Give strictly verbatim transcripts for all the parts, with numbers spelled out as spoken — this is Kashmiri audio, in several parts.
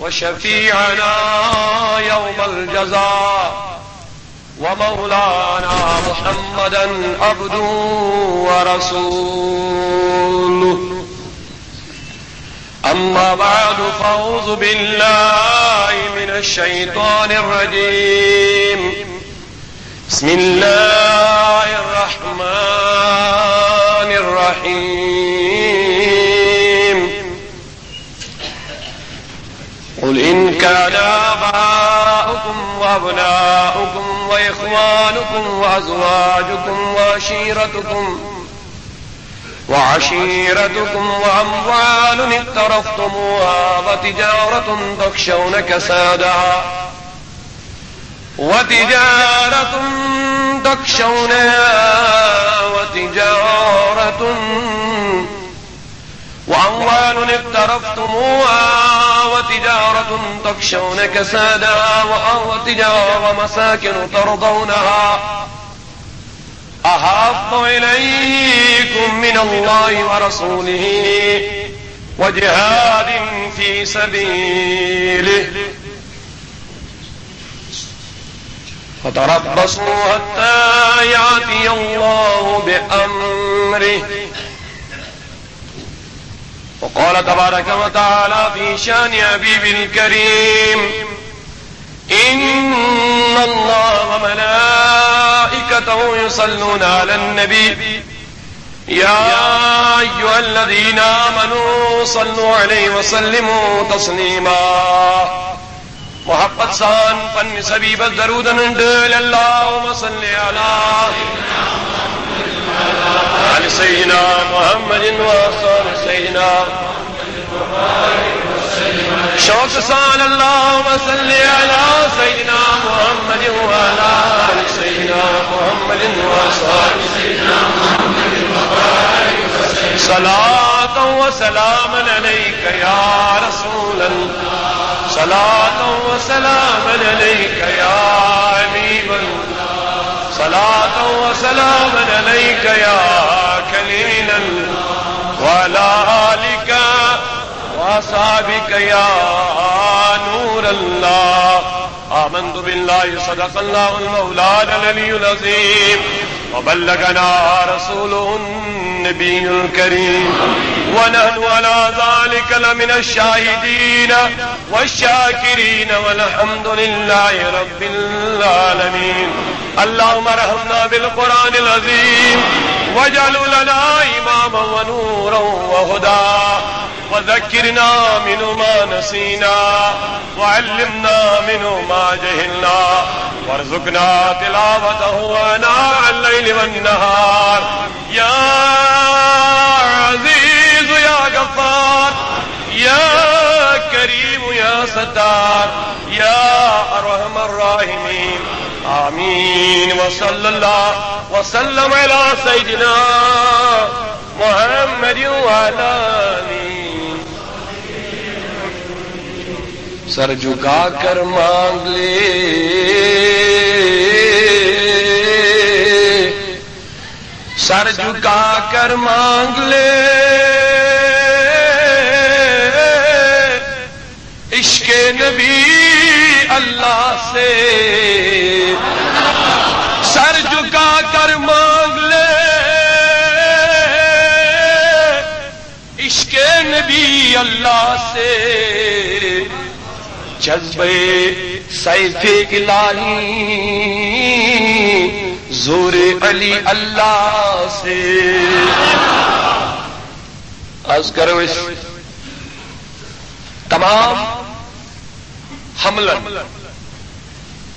وشفيعنا يوم الجزاء ومولانا محمدا عبده ورسوله. أما بعد، فأعوذ بالله من الشيطان الرجيم. بسم الله الرحمن الرحيم. قل إن كان آباؤكم وأبناؤكم وإخوانكم وأزواجكم وعشيرتكم وعشيرتكم وأموال اقترفتموها وتجارة تخشون كسادها وتجارة تخشونها وتجارة وأموال اقترفتموها وتجارة تخشون كسادها وأ-، وتجارة ومساكن ترضونها أحب إليكم من الله ورسوله وجهاد في سبيله فتربصوا حتى يأتي الله بأمره. وقال تبارك وتعالى في شأن حبيبه الكريم: إن الله وملائكته يصلون على النبي، يا أيها الذين آمنوا صلوا عليه وسلموا تسليما. محبت سان پننس حبیبس درودن ہند ڈٲلۍ۔ اللهم صل على آل سيدنا محمد وآل سيدنا۔ شوق سان، اللهم صل على سيدنا محمد وعلى آل سيدنا محمد وآل سيدنا۔ صلاة وسلاما عليك يا رسول الله، صلاة وسلاما عليك يا حبيب الله، صلاة وسلاما عليك يا خليل الله، وعلى آلك وأصحابك يا نور الله۔ آمنت بالله، صدق الله المولانا العلي العظيم، وبلغنا رسوله النبي الكريم، ونحن على ذلك لمن الشاهدين والشاكرين، والحمد لله رب العالمين۔ اللهم ارحمنا بالقرآن العظيم، واجعله لنا إماما ونورا وهدى، وذكرنا منه ما نسينا، وعلمنا منه ما جهلنا، وارزقنا تلاوته آناء الليل والنهار، يا عزيز يا غفار، يا كريم يا ستار، يا أرحم الراحمين۔ آمين۔ وصلى الله وسلم على سيدنا محمد وعلى آله۔ سر جھکا کر مانگ لے، سر جھکا کر مانگ لے، عشق نبی اللہ سے۔ سر جھکا کر مانگ لے، عشق نبی اللہ سے، جذبۂ سیف الٰہی، زور علی اللہ سے۔ آز کرو أسۍ تمام حملن،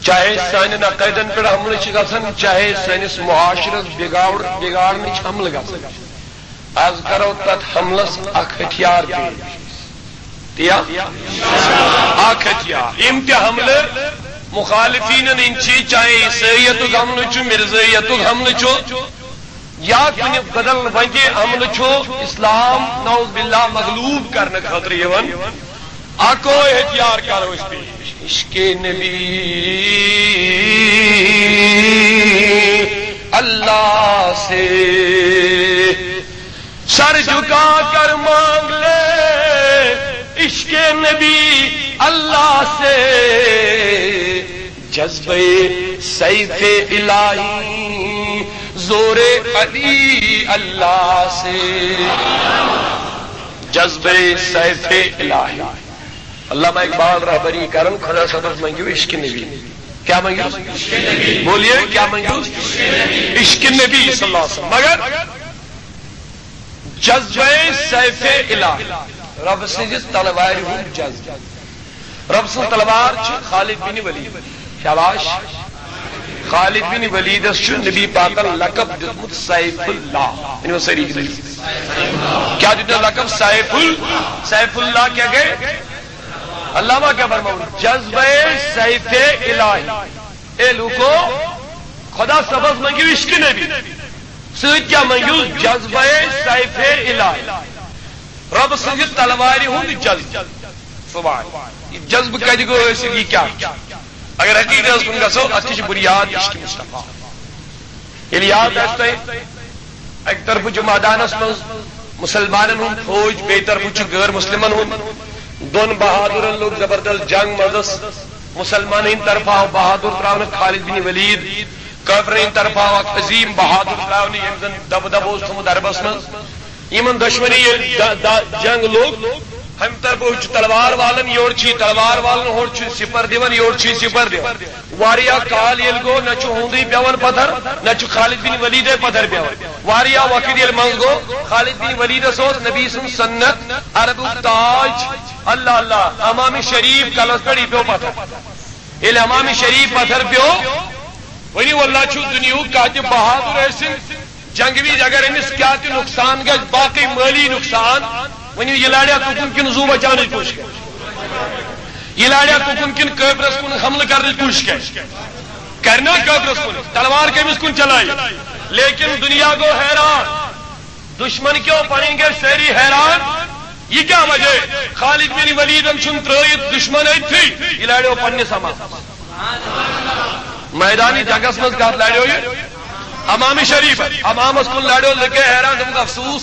چاہے سانٮ۪ن عقیدن پٮ۪ٹھ حملہٕ چھِ گژھان، چاہے سٲنِس معاشرس بگاڑ-، بگاڑنٕچ حملہٕ گژھان۔ آز کرو تتھ حملس اکھ ہتھیار پیش۔ تیا؟ اکھ ہتھیار۔ یِم تہِ حملہٕ مخالفینن ہٕنٛدۍ چھِ، چاہے عیسٲیتُک حملہٕ چھُ، مرزٲیتُک حملہٕ چھُ، یا کُنہِ بدل وتہِ حملہٕ چھُ، اسلام نعوذ باللہ مغلوب کرنہٕ خٲطرٕ یِوان۔ اکوے ہتھیار کرو أسۍ پیش، عشق نبی اللہ سے۔ سر جھکا کر مانگ لے، عشق نبی اللہ سے، جذبۂ سیف الٰہی، زور علی اللہ سے، جذبۂ سیف الٰہی۔ علامہ اقبال رہبری کرن، خدا صٲبس منٛگِو عشق نبی۔ کیا منٛگِو؟ بولیے، کیا منٛگِو؟ عشق نبی صلی اللہ علیہ وسلم۔ مگر جذبۂ سیف الٰہی، رب سٕنٛزِ تلوارِ ہُنٛد جذبہٕ۔ رب سٕنٛز تلوار چھِ خالد بن ولید۔ شاباش۔ خالد بن ولیدس چھُ نبی پاکن لقب دیُتمُت سیف اللہ۔ ؤنِو سٲری۔ کیا دیُت لقب؟ سیف ال-، سیف اللہ کیا گئے؟ علامہ کیا فرماؤ؟ جذبۂ سیف الٰہی۔ اے لوکو، خدا صٲبس منٛگِو عشق نبی۔ سۭتۍ کیٛاہ منٛگِو؟ جذبۂ سیف الٰہی، رۄب سٕنٛزِ تلوارِ ہُنٛد جذبہٕ۔ سبحان۔ یہِ جذبہٕ کتہِ گوٚو حٲصِل؟ یہِ کیٛاہ چھُ؟ اگر حقیقتس کُن گژھو، اتھ کیٛاہ چھِ بُنیاد؟ عشق مصطفیٰ۔ ییٚلہِ یاد آسہِ تۄہہِ، اکہِ طرفہٕ چھُ مٲدانس منٛز مسلمانن ہُنٛد فوج، بیٚیہِ طرفہٕ چھُ غٲر مسلمن ہُنٛد۔ دۄن بہادرن لوٚگ زبردست جنگ منٛزس۔ مسلمانن ہٕنٛدِ طرفہٕ آو بہادر تراونہٕ خالد بن ولید۔ کٲفرن ہٕنٛدِ طرفہٕ آو اکھ عظیم بہادر تراونہٕ، ییٚمۍ زن دبہٕ دبہٕ اوس تھوٚمُت عربس منٛز۔ یِمن دۄشوٕنی ییٚلہِ د-، د-، جنگ لوٚگ، ہُمہِ طرفہٕ چھُ تلوار والان، یورٕ چھُ یہِ تلوار والان، ہورٕ چھُ یہِ سِپر دِوان، یورٕ چھُ یہِ سِپر دِوان۔ واریاہ کال ییٚلہِ گوٚو، نہ چھُ ہُہُندُے پٮ۪وان پتھر، نہ چھُ خالد بن ولیدے پتھر پٮ۪وان۔ واریاہ وقت ییٚلہِ منٛز گوٚو، خالد بن ولیدس اوس نبی سُنٛد سنت، عربُک تاج، اللہ اللہ، امام شریف کلس پٮ۪ٹھ، یہِ پیوٚو پتھر۔ ییٚلہِ امام شریف پتھر پیوٚو، ؤنِو، اللہ چھُ دُنیاہُک کانٛہہ تہِ بہادر ٲسِن، جنگہِ وِزِ اگر أمِس کیٛاہ تہِ نۄقصان گژھِ، باقٕے مٲلی نۄقصان، ؤنِو، یہِ لڑیا تُکُن کِنہٕ زُو بچاونٕچ کوٗشِش کرِ؟ یہِ لڑیا تُکُن کِنہٕ کٲفرس کُن حملہٕ کرنٕچ کوٗشِش کرِ؟ کرِ نا کٲفرس کُن، تلوار کٔمِس کُن چلایہِ؟ لیکن دُنیا گوٚو حیران، دُشمن کیو پنٕنۍ گٔے سٲری حیران۔ یہِ کیٛاہ وجہ؟ خالد بن ولیدن چھُنہٕ ترٲوِتھ دُشمن أتھی، یہِ لڑیو پننِس امامس۔ میدانِ جنگس منٛز کتھ لڑیو یہِ؟ امام شریف۔ امامس کُن لڑیو، لُکھ گٔے حیران، دوٚپُکھ، افسوس،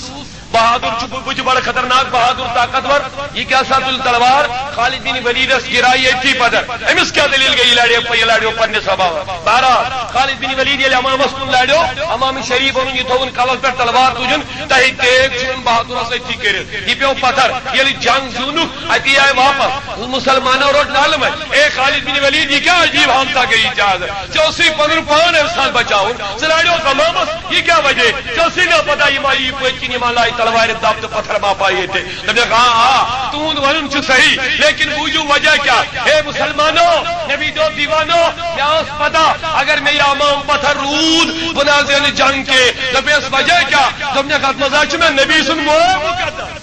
بہادر چھُ، بہٕ، بہٕ چھُس بڑٕ خطرناک بہادر، طاقتور، یہِ کیٛاہ سا تُلہِ تلوار؟ خالد بن ولیدس گِرایہِ ییٚتھی پتھر۔ أمِس کیٛاہ دٔلیٖل گٔے؟ یہِ لڑیو، یہِ لڑیو پننِس امامس۔ بہرحال، خالد بن ولید ییٚلہِ امامس کُن لڑیو، امام شریف ووٚنُن، یہِ تھووُن کلس پٮ۪ٹھ تلوار تُجُن، تۄہہِ ٹیک چھُنہٕ بہادرس أتھی کٔرِتھ۔ یہِ پیوٚو پتھر۔ ییٚلہِ جنگ زیوٗنُکھ، اتی آیہِ واپس۔ مسلمانو روٚٹ نالہٕ متہِ، اے خالد بن ولید، یہِ کیٛاہ عجیٖب حادثہ گٔیی؟ ژےٚ حظ، ژےٚ اوسُے پنُن پان اَمہِ ساتہٕ بچاوُن، ژٕ لڑیوکھ امامس، یہِ کیٛاہ وجہ؟ ژےٚ اوسُے نا پتہ یہِ ما یی پٔتۍ کِنۍ، یہِ ما لایہِ تلوارِ دب تہٕ پتھر ما پایہِ ییٚتہِ؟ دوٚپنَکھ، آ، آ، تُہُنٛد وَنُن چھُ صحیح، لیکن بوٗزِو وجہ کیٛاہ؟ ہے مسلمانو، نبی دیو دیوانو، مےٚ ٲس پتہ اگر مےٚ یہِ امام پتھر روٗد، بہٕ نہ زینہٕ جنگ کینٛہہ۔ دوٚپمَس، وجہ کیٛاہ؟ دوٚپنَکھ، اتھ منٛز حظ چھُ مےٚ نبی سُنٛد موے مقدس۔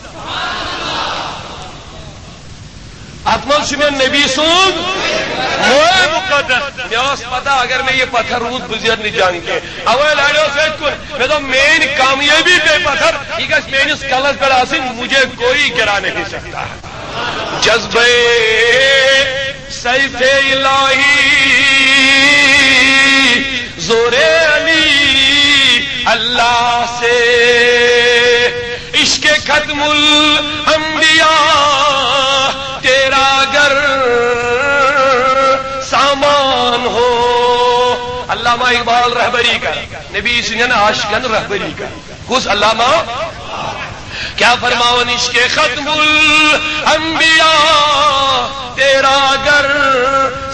اتھ منٛز چھُ مےٚ نبی سُنٛد موے مقدس۔ مےٚ ٲس پتہ اگر مےٚ یہِ پتھر روٗد، بہٕ زینہٕ نہٕ جنگ کینٛہہ۔ اوے لڑیوس أتھۍ کُن۔ مےٚ دوٚپ، میٲنۍ کامیٲبی پیٚیہِ پتھر، یہِ گژھِ میٲنِس کلس پٮ۪ٹھ آسٕنۍ، مجھے کوئی گرا نہیں سکتا۔ جذبۂ سیف الٰہی، زورِ علی اللہ سے، عشق ختم الانبیاء تیرا گر سامان ہو۔ علامہ اقبال رہبری کر، نبی سٕنٛدٮ۪ن عاشقن رہبری کر۔ کُس علامہ؟ کیا فرماون؟ عشق ختم الانبیاء تیرا گر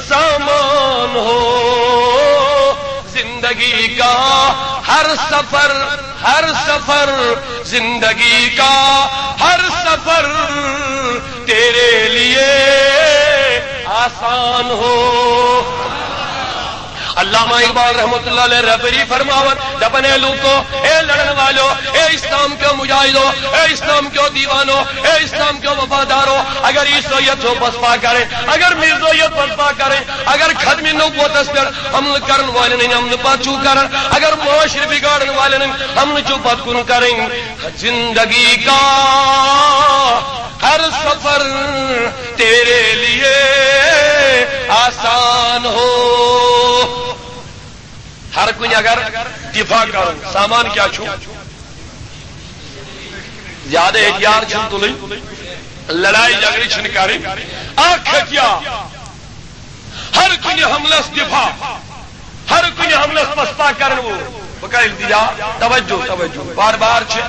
سامان ہو، زندگی کا ہر سفر، ہر سفر، زندگی کا ہر سفر تیرے لیے آسان ہو۔ علامہ اقبال رحمۃ اللہ علیہ رہبری فرماون، دپن، اے لوکو، اے لڑن والو، اے اسلام کیو مجاہدو، اے اسلام کیو دیوانو، اے اسلام کیو وفادارو، اگر عیسویت چھو پسپا کریں، اگر مرزویت پسپا کریں، اگر ختم نبوتس پہ حملہ کرن والن ہند حملہ پتھ چھو کرن، اگر معاشرہ بگاڑن والن ہند حملہ چھو پتھ کن کریں، زندگی کا ہر سفر تیرے لیے آسان ہو۔ ہر کُنہِ اگر دفاع کرُن، سامان کیا چھُ؟ زیادٕ ہتھیار چھُنہٕ تُلٕنۍ۔ لڑائی جھگڑے چھنہٕ کرٕنۍ۔ اکھ ہتھیار، ہر کُنہِ حملس دفاع، ہر کُنہِ حملس پسپا کرن وول۔ بہٕ کرٕ التجا، توجہ، توجہ، بار بار چھِ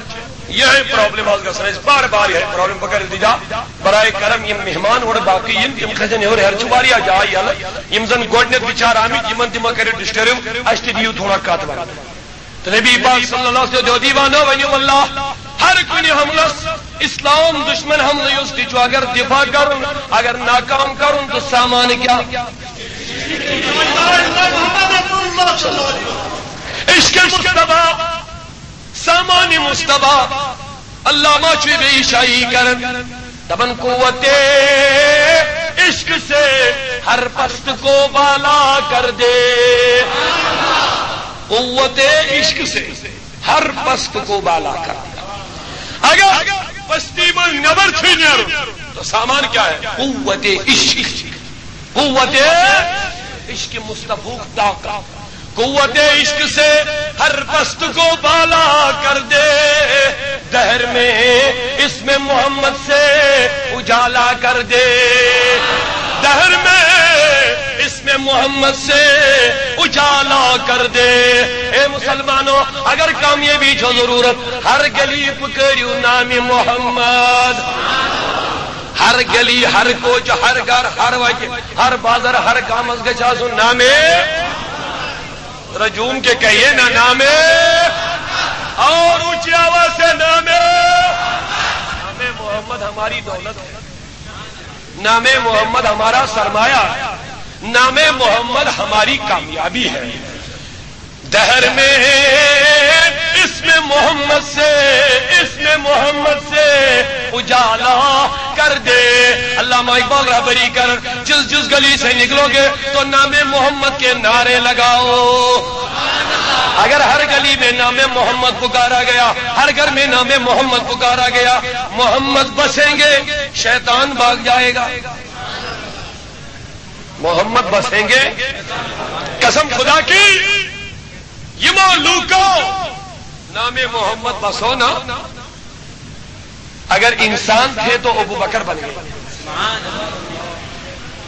یہے پرابلم حظ گژھان اَسہِ، بار بار یہے پرابلم۔ بہٕ کرٕ التجا، برائے کرم، یِم مہمان اورٕ باقٕے یِن، تِم کھسن ہیوٚر، ہیٚرِ چھِ واریاہ جاے یَلہٕ، یِم زن گۄڈٕنیتھ بِچار آمٕتۍ، یِمن تہِ مہ کٔرِو ڈسٹرب، اَسہِ تہِ دِیِو تھوڑا کتھ وَننہٕ۔ تہٕ نبی پاک صلی اللہ علیہ وسلم دیو دیوانو ؤنِو اللہ، ہر کُنہِ حملس، اسلام دشمن حملہٕ یُس تہِ چھُ، اگر دفاع کرُن، اگر ناکام کرُن، تہٕ سامان کیٛاہ؟ عشق مصطفیٰ، سامان مصطفیٰ۔ اللہ ما چھُ بے شاہی کرن۔ دپن قوت عشق سے ہر پست کو بالا کر دے۔ قوت عشق سے ہر پست کو بالا کر دے۔ اگر پستی من نبر تھی نیرو تو سامان کیا ہے؟ قوت عشق۔ قوت عشق مصطفیٰ طاقت۔ قوت عشق سے ہر پست کو بالا کر دے، دہر میں اسم محمد سے اجالا کر دے، دہر میں اسم محمد سے اجالا کر دے۔ اے مسلمانو، اگر کامیابی چھو ضرورت، ہر گلی پکاریو نام محمد۔ ہر گلی، ہر کوچہ، ہر گھر، ہر وتہِ، ہر بازر، ہر گامس گژھِ آسُن نامے۔ ذرا جھوم کے کہیے نا، نامے۔ اور اونچی آواز سے، نامے۔ نام محمد ہماری دولت ہے، نام محمد ہمارا سرمایہ ہے، نام محمد ہماری کامیابی ہے۔ دہر میں اسم محمد سے، اسم محمد سے اجالا کر دے۔ علامہ اقبال رہبری کر، جس جس گلی سے نکلو گے تو نام محمد کے نعرے لگاؤ۔ اگر ہر گلی میں نام محمد پکارا گیا، ہر گھر میں نام محمد پکارا گیا، محمد بسیں گے، شیطان بھاگ جائے گا۔ محمد بسیں گے، قسم خدا کی، یمو لوکو نام محمد بسو نا۔ اگر انسان تھے تو ابو بکر بن گئے،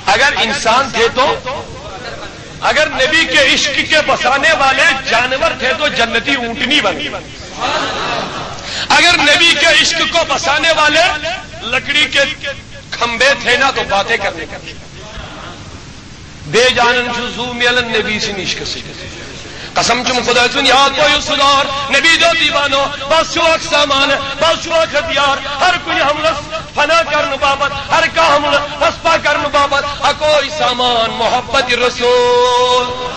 اگر انسان تھے تو، اگر نبی کے عشق کے بسانے والے جانور تھے تو جنتی اونٹنی بن گئی، اگر نبی کے عشق کو بسانے والے لکڑی کے کھمبے تھے نا تو باتیں کرنے کے۔ بے جانن چھُ زُو میلان نبی سٕنٛدِ عشقہٕ سۭتۍ۔ قسم چھُم خداے سُنٛد یاد پٲیِو سُدار، نبی دیو دیوانو، بس چھُ اکھ سامان، بس چھُ اکھ ہتھیار، ہر کُنہِ حملس فنا کرنہٕ باپتھ، ہر کانٛہہ حملہٕ پسپا کرنہٕ باپتھ، اکوے سامان محبت رسول۔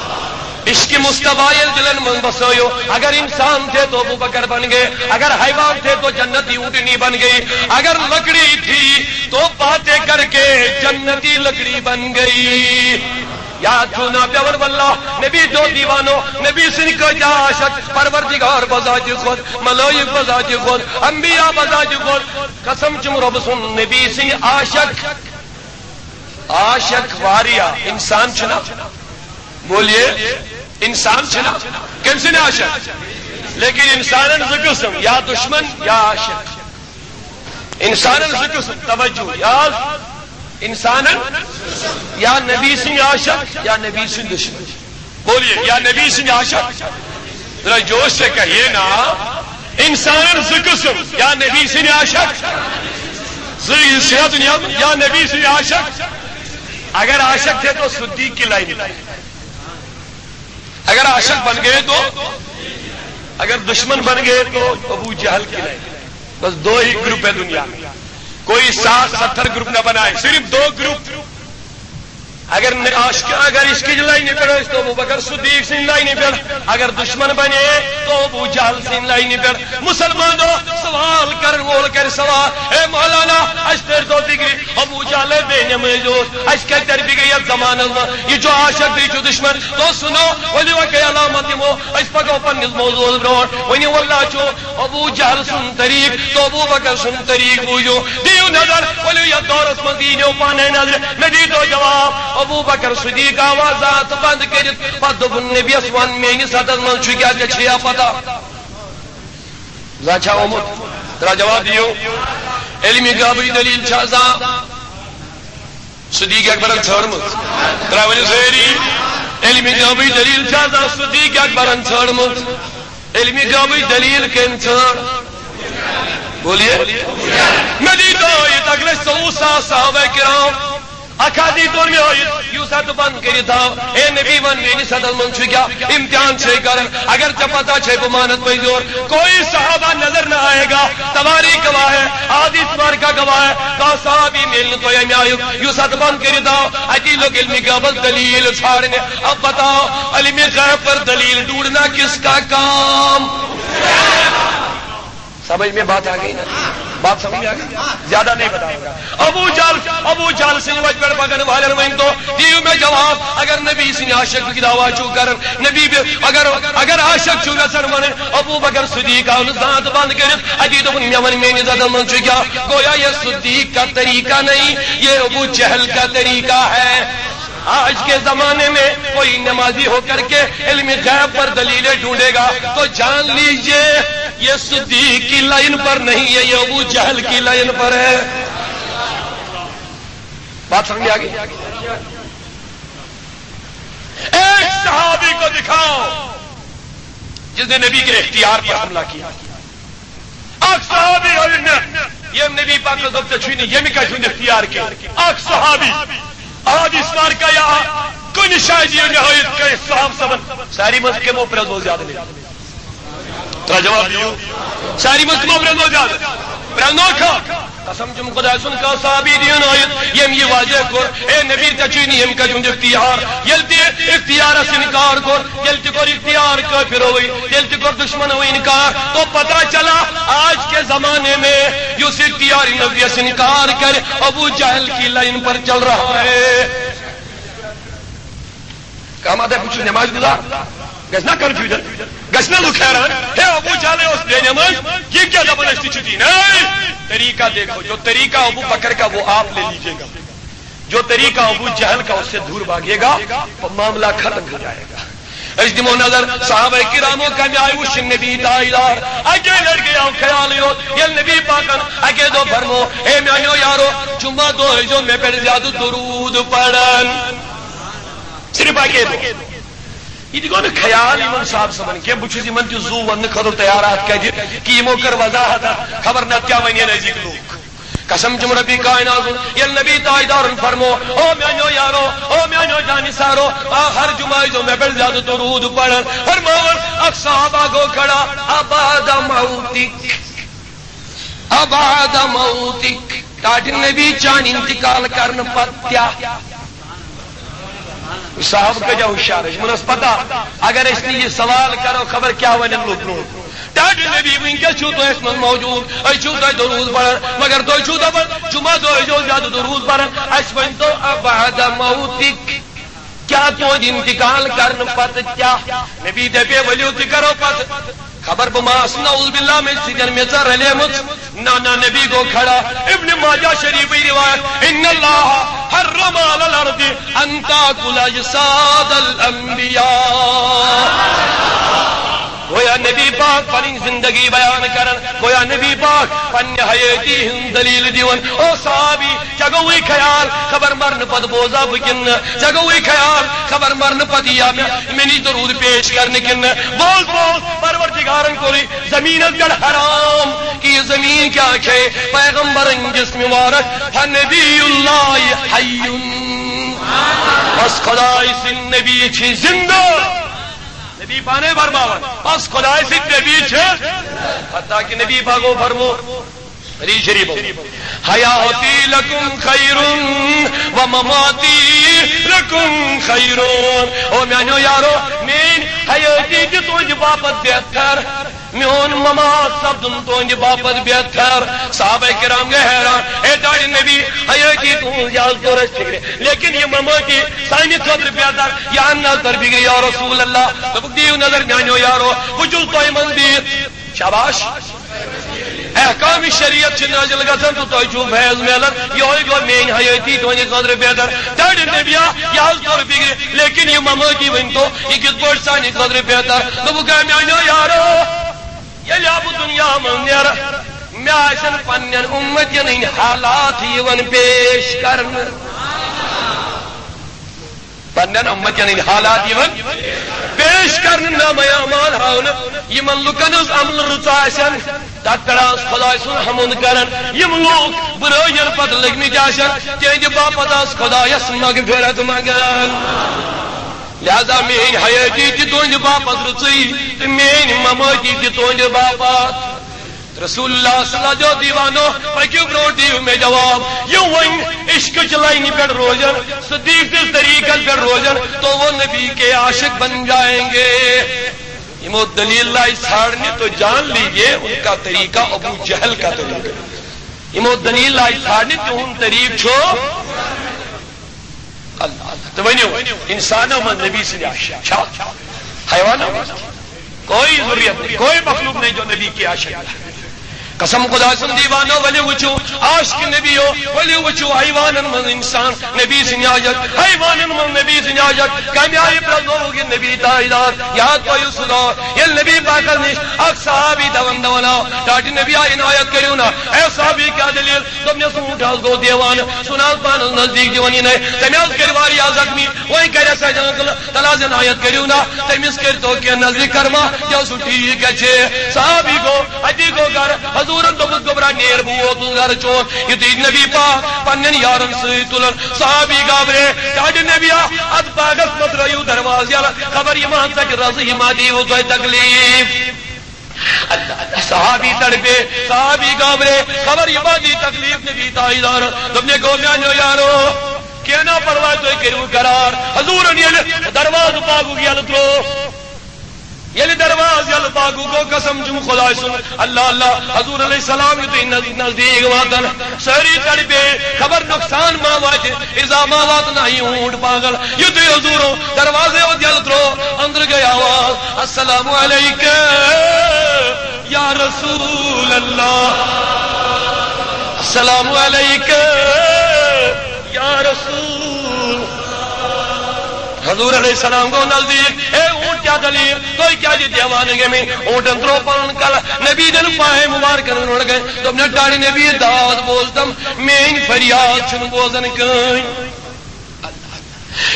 عشق مصطفیٰ ییٚلہِ دِلن منٛز بسٲیِو، اگر انسان تھے تو ابو بکر بن گئے، اگر حیوان تھے تو جنتی اونٹنی بن گئی، اگر لکڑی تھی تو باتیں کر کے جنتی لکڑی بن گئی۔ یاد چھُو نا پیوان واللہ، نبی دیو دیوانو، نبی سٕنٛدۍ کۭتیاہ عاشق، پروردگار بذات خود، ملائک بذات خود، انبیاء بذات خود۔ قسم چھُم رۄب سُنٛد، نبی سٕنٛدۍ عاشق، عاشق واریاہ۔ انسان چھُنا؟ بولیے، انسان چھُنا؟ کٔمۍ سٕنٛدۍ عاشق؟ لیکن انسانن زٕ قٕسم، یا دشمن یا عاشق۔ انسانن زٕ قٕسم، توجہ، یا انسانن، یا نبی سٕنٛدۍ عاشق یا نبی سٕنٛدۍ دشمن۔ بولیے، یا نبی سٕنٛدۍ عاشق۔ ذرا جوش سے کہیے نا۔ انسانن زٕ قٕسم، یا نبی سٕنٛدۍ عاشق، زٕ صراط نیاز، یا نبی سٕنٛدۍ عاشق۔ اگر عاشق تھے تو صدیق کی لائن، اگر عاشق بن گئے تو، اگر دشمن بن گئے تو ابو جہل کی لائن۔ بس دو ہی گروپ ہے دنیا میں، کوئی ساٹھ ستر گروپ نہ بنائے، صرف دو گروپ۔ اگر ن-، عاشق، اگر عشق کی لائن پہ ٲسۍ تو ابو بکر صدیق سٕنٛدۍ لائن پہ، اگر دشمن بنے تو ابو جہل سٕنٛدۍ لائن پہ۔ مسلمانو، سوال کرن وول کرِ سوال، اے مولانا، اَسہِ تٔرۍ تو فکرِ، ابو جہل بے نمٲزۍ اوس، اَسہِ کتہِ ترِ فکرِ یتھ زمانس منٛز؟ یہِ چھُ عاشق، بیٚیہِ چھُ دشمن۔ تو سُنو، ؤلِو اکھ علامت دِمو، أسۍ پکو پننِس موضوعس برونٛٹھ۔ ؤنِو واللہ چھُ ابو جہل سُنٛد طریق تو ابو بکر سُنٛد طریق بوٗزِو۔ دِیِو نظر، ؤلِو یتھ دورس منٛز دِیِو پانے نظر، مےٚ دیٖتو جواب۔ ابو بکر صدیق آواز اتھ بند کٔرِتھ، پتہٕ دوٚپُن نبیس، ون میٲنِس اتھس منٛز چھُ کیٛاہ، ژےٚ چھےٚ یا پتہ؟ زانٛہہ چھا آمُت؟ ترٛا جواب دِیِو۔ علمِ غیبٕچ دٔلیٖل چھا زانٛہہ صدیق اکبرن ژھٲنٛڈمٕژ؟ ترٛاے ؤنِو سٲری۔ علمِ غیبٕچ دٔلیٖل چھا زانٛہہ صدیق اکبرن ژھٲنٛڈمٕژ؟ علمِ غیبٕچ دٔلیٖل کٔمۍ ژھٲنٛڈ؟ بولیے۔ مےٚ دی تو یہِ تکلے سوٚوُہ ساس صحابہ کرام۔ اکھ حظ دی تو مےٚ یہِ، یُس اَتھ بند کٔرِتھ تھاو۔ اے نبی، وَن میٲنِس اَتھس منٛز چھُ کیٛاہ؟ امتحان چھے کران۔ اگر ژےٚ پتہ چھے بہٕ مانت پٔزۍ یور، کوئی صحابہ نظر نہ آئے گا۔ تمہاری گواہ ہے، حدیث مار کا گواہ ہے۔ کانٛہہ صحابی میلہِ نہٕ تۄہہِ امہِ آیُک، یُس اَتھ بند کٔرِتھ آو۔ اتی لوٚگ علمِ غیبس دلیل ژھانٛڈنہِ۔ اب بتاؤ، علمِ غیب پر دلیل ڈھونڈنا کس کا کام؟ سمجھ میں بات آ گئی نا؟ بات سمجھ میں آ گئی؟ زیادہ نہیں بتاؤں گا۔ ابو جہل، ابو جہل سٕنٛدِ وتہِ پٮ۪ٹھ پکن والٮ۪ن ؤنۍ تو، دِیِو مےٚ جواب۔ اگر نبی سٕنٛدِ عاشق دعویٰ چھُو کران، نبی بے-، اگر، اگر عاشق چھُو یژھان ونٕنۍ، ابو بکر صدیق آو نہٕ زانٛہہ بند کٔرِتھ۔ اتی دوٚپُن، مےٚ وَن میٲنِس اَتھس منٛز چھُ کیٛاہ؟ گویا یہ صدیق کا طریقہ نہیں، یہ ابو جہل کا طریقہ ہے۔ آج کے زمانے میں کوئی نمازی ہو کر کے علمِ غیب پر دلیلیں ڈھونڈے گا تو جان لیجئے، یہ صدیق کی لائن پر نہیں ہے، یہ ابو جہل کی لائن پر ہے۔ بات سمجھ میں آ گئی؟ ایک صحابی کو دکھاؤ جس نے نبی کے اختیار پر حملہ کیا۔ اکھ صحابی آو مےٚ، ییٚمۍ نبی پاکس دوٚپ، "ژےٚ چھُے نہٕ ییٚمہِ کتھِ ہُنٛد اختیار کینٛہہ۔" اکھ صحابی، احادیث مارکا یا کُنہِ جایہِ دِیِو مےٚ ہٲیِتھ کٲنٛسہِ صحابہٕ صٲبن، ساروی منٛز کمو پرٛزنوو زیادٕ نبی؟ ترٛےٚ جواب دِیِو۔ ساروی منٛز کمو پرٛزنوو زیادٕ؟ پرٛزنوو کھا؟ قسم چھُم خۄداے سُنٛد، کانٛہہ صحابی دِیِو نہٕ ہٲیِتھ، ییٚمۍ یہِ واضح کوٚر، "اے نبی، ژےٚ چھُے نہٕ ییٚمہِ کتھِ ہُنٛد اختیار۔" ییٚلہِ تہِ اختیارس انکار کوٚر، ییٚلہِ تہِ کوٚر اختیار کٲفروٕے، ییٚلہِ تہِ کوٚر دشمنوٕے انکار، تو پتہ چلا آج کے زمانے میں یُس اختیار نبویس انکار کرِ، ابو جہل کی لائن پر چل رہا ہے۔ کانٛہہ ما دپہِ، بہٕ چھُس نماز گُزار، گژھِ نا کنفیوجن، گژھِ نا لُکھ حیران، ہے، ابو جہلے اوس بے نماز، یہ کیا دپان أسۍ تہِ چھِ دین؟ نہیں، طریقہ دیکھو، جو طریقہ ابو بکر کا وہ آپ لے لیجیے گا، جو طریقہ ابو جہل کا اس سے دور بھاگے گا، معاملہ ختم ہو جائے گا۔ أسۍ دِمو نظر، صحابہ کرامو کمہِ آیہِ وُچھ نبی تاجدار؟ اکے لٹہِ گٔیو خیالٕے یوت، ییٚلہِ نبی پاکن اکے دۄہ فرمو، "ہے میانیو یارو، جمعہ دۄہ ٲسۍزیو مےٚ پٮ۪ٹھ زیادٕ درود پران۔" صرف اکے دۄہ۔ یہِ تہِ گوٚو نہٕ خیال یِمن صاحب صٲبن کینٛہہ، بہٕ چھُس یِمن تہِ زُو وننہٕ خٲطرٕ تیار اتھ کتھِ کہِ یِمو کٔر وضاحت اتھ، خبر نتہٕ کیٛاہ ونن أزِکۍ لوٗکھ۔ قسم چھُم ربی کائنات سُنٛد، ییٚلہِ نبی تاجدارن فرمو، "او میانیو یارو، او میانیو جانثارو، آ ہر جمعہ ٲسۍزیو مےٚ پٮ۪ٹھ زیادٕ درود پران۔" فرماوان، اکھ صحابہ گوٚو کھڑا، "ابعد موتک، ابعد موتک۔" ٹاٹھۍ نبی، چانہِ انتقال کرنہٕ پتہٕ کیٛاہ؟ صاحب کۭتیٛاہ ہُشار ٲسۍ، یِمن ٲس پتہ، اگر أسۍ نہٕ یہِ سوال کرو، خبر کیٛاہ ونن لُکھ لوٗکھ۔ ٹاٹھۍ نبی، وٕنکیٚس چھِو تُہۍ اَسہِ منٛز موجود، أسۍ چھِو تۄہہِ درود پران، مگر تُہۍ چھِو دپان، جمعہ دۄہ ٲسۍزیو زیادٕ درود پران۔ اَسہِ ؤنۍ تو، ابعد موتک، کیٛاہ تُہنٛد انتقال کرنہٕ پتہٕ کیٛاہ؟ نبی دپے، ؤلِو تہِ کرو پتہٕ۔ خبر بہٕ ما آسہٕ نعوذ باللہ مےٚ سۭتۍ مےٚ ژا رلیمٕژ۔ نہ، نہ، نبی گوٚو کھڑا۔ ابن ماجہ شریفٕچ روایت، "ان اللہ حرم علی الارض ان تاکل اجساد الانبیاء۔" گویا نبی پاک پنٕنۍ زندگی بیان کران، گویا نبی پاک پننہِ حیٲتی ہٕنٛز دلیل دِوان۔ او صحابی، ژےٚ گوٚوُے خیال خبر مرنہٕ پتہٕ بوزا بہٕ کِنہٕ نہٕ؟ ژےٚ گوٚوُے خیال خبر مرنہٕ پتہٕ یِیا مےٚ، مےٚ نِش درود پیش کرنہٕ کِنہٕ نہٕ؟ بوز، بوز، پروردگارن کوٚرُے زمینس پٮ۪ٹھ حرام کہِ یہِ زمین کیٛاہ کھے؟ پیغمبرن جسم مبارک، فنبی اللہ حی۔ بس خداے سٕنٛدۍ نبی چھِ زندٕ۔ نبی پانے فرماوان، بس خداے سٕنٛدۍ نبی چھِ۔ حتیٰ کہ نبی پاکو فرمو، حدیث شریف، "حیاتی لکم خیر و مماتی لکم خیر۔" او میانیو یارو، میٲنۍ حیٲتی تہِ تُہنٛدِ باپتھ بہتر، میون ممات سپدُن تُہنٛدِ باپتھ بہتر۔ صحابہ کرام گٔے حیران، "اے ٹاٹھۍ نبی، حیٲتی تُہنٛز یہِ حظ توٚر اَسہِ فِکرِ، لیکن یہِ ممٲتی سانہِ خٲطرٕ بہتر، یہِ اَن نظر فِکرِ یا رسول اللہ۔" دوٚپُکھ، "دِیِو نظر میانیو یارو، بہٕ چھُس تۄہہِ منٛز بِہِتھ۔" شاباش۔ احکام شریعت چھِ نازل گژھان تہٕ تۄہہِ چھُو فیض میلان۔ یِہوٚے گوٚو میٛانہِ حیٲتی تُہنٛدِ خٲطرٕ بہتر۔ ٹاٹھۍ نبیا، یہِ حظ توٚر فِکرِ، لیکن یہِ ممٲتی ؤنۍ تو، یہِ کِتھ پٲٹھۍ سانہِ خٲطرٕ بہتر؟ دوٚپُکھ، ہے میٛانیو یارو، ییٚلہِ ہا بہٕ دُنیا منٛز نیرٕ، مےٚ آسن پننٮ۪ن اُمتین ہٕنٛدۍ حالات یِوان پیش کرنہٕ۔ پننٮ۪ن اُمتین ہٕنٛدۍ حالات یِوان پیش کرنہٕ، نامہ اعمال ہاونہٕ۔ یِمن لُکن ہٕنٛز عملہٕ رٕژ آسن، تتھ پٮ۪ٹھ آس خۄداے سُنٛد حمد کران۔ یِم لوٗکھ بُرٲیَن پتہٕ لٔگمٕتۍ آسن، تِہنٛدِ باپتھ آس خۄدایس مغفرت منٛگان۔ لہذا میٲنۍ حیٲتی تہِ تُہنٛدِ باپتھ رٕژٕے تہٕ میٲنۍ ممٲتی تہِ تُہنٛدِ باپتھ۔ رسول اللہ صلی اللہ علیہ وسلم، دیوانو، پٔکِو برونٛٹھ، دِیِو مےٚ جواب۔ یِم وۄنۍ عشقٕچ لاینہِ پٮ۪ٹھ روزن، صدیق سٕنٛدِس طریٖقس پٮ۪ٹھ روزن، تو وہ نبی کے عاشق بن جائیں گے۔ یِمو دلیل لایہِ ژھانڈنہِ تو جان لیجیے ان کا طریقہ ابو جہل کا طریقہ۔ یِمو دلیل لایہِ ژھانڈنہِ، تِہُنٛد طریٖقہٕ چھُ اللہ۔ تو ؤنِو، انسانو منٛز نبی سٕنٛدِ عاشق چھا؟ حیوانو منٛز؟ کوئی ذریت نہیں، کوئی مخلوق نہیں جو نبی کی عاشق ہے۔ قسم خدا سُنٛد، دیوانو، ؤلِو وٕچھِو، عاشق نبی ہو، ؤلِو وٕچھِو حیوانن منٛز انسان نبی سٕنٛدِ عاشق، حیوانن منٛز نبی سٕنٛدِ عاشق۔ کمہِ آیہِ پرٛزنووُکھ یہِ نبی تاجدار؟ یاد پٲیِو سُہ دور، ییٚلہِ نبی پاکس نِش اکھ صحابی دون دون آو، ٹاٹہِ نبی آ، عنایت کٔرِو نا، اے صحابی، کیٛاہ دٔلیٖل؟ دوٚپنَس، اوٗنٹ حظ گوٚو دیوانہٕ، سُہ نہ حظ پانَس نزدیٖک دِوان یِنَے۔ تٔمۍ حظ کٔرۍ واریاہ زخمی، وۄنۍ کَرٮ۪س اَتہِ انکل، تَلہٕ حظ عنایت کٔرِو نا، تٔمِس کٔرۍتو کینٛہہ نظرِ کرما، یہِ اوس سُہ ٹھیٖک گژھِ۔ صحابی گوٚو، اَتی گوٚو گرٕ، حضوٗرَن دوٚپُس، گوٚبرا نیر، بہٕ ووتُس گرٕ چون۔ یُتھُے نبی پاک پنٛنٮ۪ن یارَن سۭتۍ تُلَن، صحابی گابرے، ٹاٹہِ نبی آ، اَتھ باغَس مہ ترٛٲیِو دروازٕ یَلہٕ، خبر یہِ ما ژَٹہِ رَزٕ، یہِ ما دِیِو تۄہہِ تکلیٖف۔ اللہ، صحابی تڑپے، صحابی گابرے، خبر یہِ ما دی تکلیٖف نبی تاجدار۔ دوٚپنَے، گوٚو میٛانیو یارو، کینٛہہ نا پرواے، تُہۍ کٔرِو قرار۔ حضوٗرَن ییٚلہِ دروازٕ باغُک یَلہٕ ترٛوو، ییٚلہِ دروازٕ یَلہٕ باغُک گوٚو، قسم چھُم خۄداے سُنٛد، اللہ اللہ، حضوٗر علیہ السلام یُتھُے نز-، نزدیٖک واتَن، سٲری تڑپے، خبر نۄقصان ما واتہِ، اِزا ما واتناوِ یہِ اوٗنٹ پاگل۔ یُتھُے حضوٗرو دروازے یوت یَلہٕ ترٛوو، أنٛدرٕ گٔے آواز، السلام علیکم یا رسول اللہ، السلام علیکم یا رسول۔ حضور علیہ السلام گوٚو نزدیٖک، اے اوٗنٹ، کیٛاہ دٔلیٖل؟ تُہۍ کیٛازِ دیوانہٕ گٔمٕتۍ؟ اوٗنٹن ترٛوو پنُن کلہٕ، نبی دِنہٕ پاے مُبارکن برونٛٹھ گٔے۔ دوٚپنَے، ٹاٹہِ نبی، داد بوزتم، میٲنۍ فریاد چھُنہٕ بوزان کٕہٕنۍ۔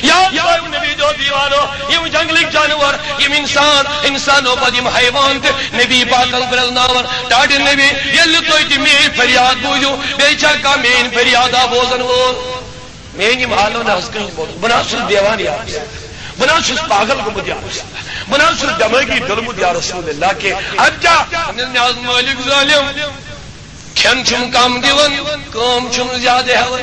یاد تھٲیِو، نبی دیو دیوانو، یِم جنگلٕکۍ جانور، یِم انسان، انسانو پتہٕ یِم حیوان تہِ نبی پاکن پرٛزناوان۔ ٹاٹہِ نبی، ییٚلہِ نہٕ تُہۍ تہِ میٲنۍ فریاد بوٗزِو، بیٚیہِ چھا کانٛہہ میٲنۍ فریادا بوزن وول؟ میٲنۍ یِم حالو نہ حظ کٕہٕنۍ بوزُن۔ بہٕ نہ حظ چھُس دیوان یا رسول۔ بہٕ نہ حظ چھُس پاگل گوٚمُت یا رسول۔ بہٕ نہ حظ چھُس دٮ۪مٲغی ڈوٚلمُت یا رسول اللہ کہِ۔ اَدٕ کیٛاہ؟ مےٚ حظ مٲلِک ظٲلِم، کھٮ۪ن چھُم کم دِوان، کٲم چھُم زیادٕ ہٮ۪وان۔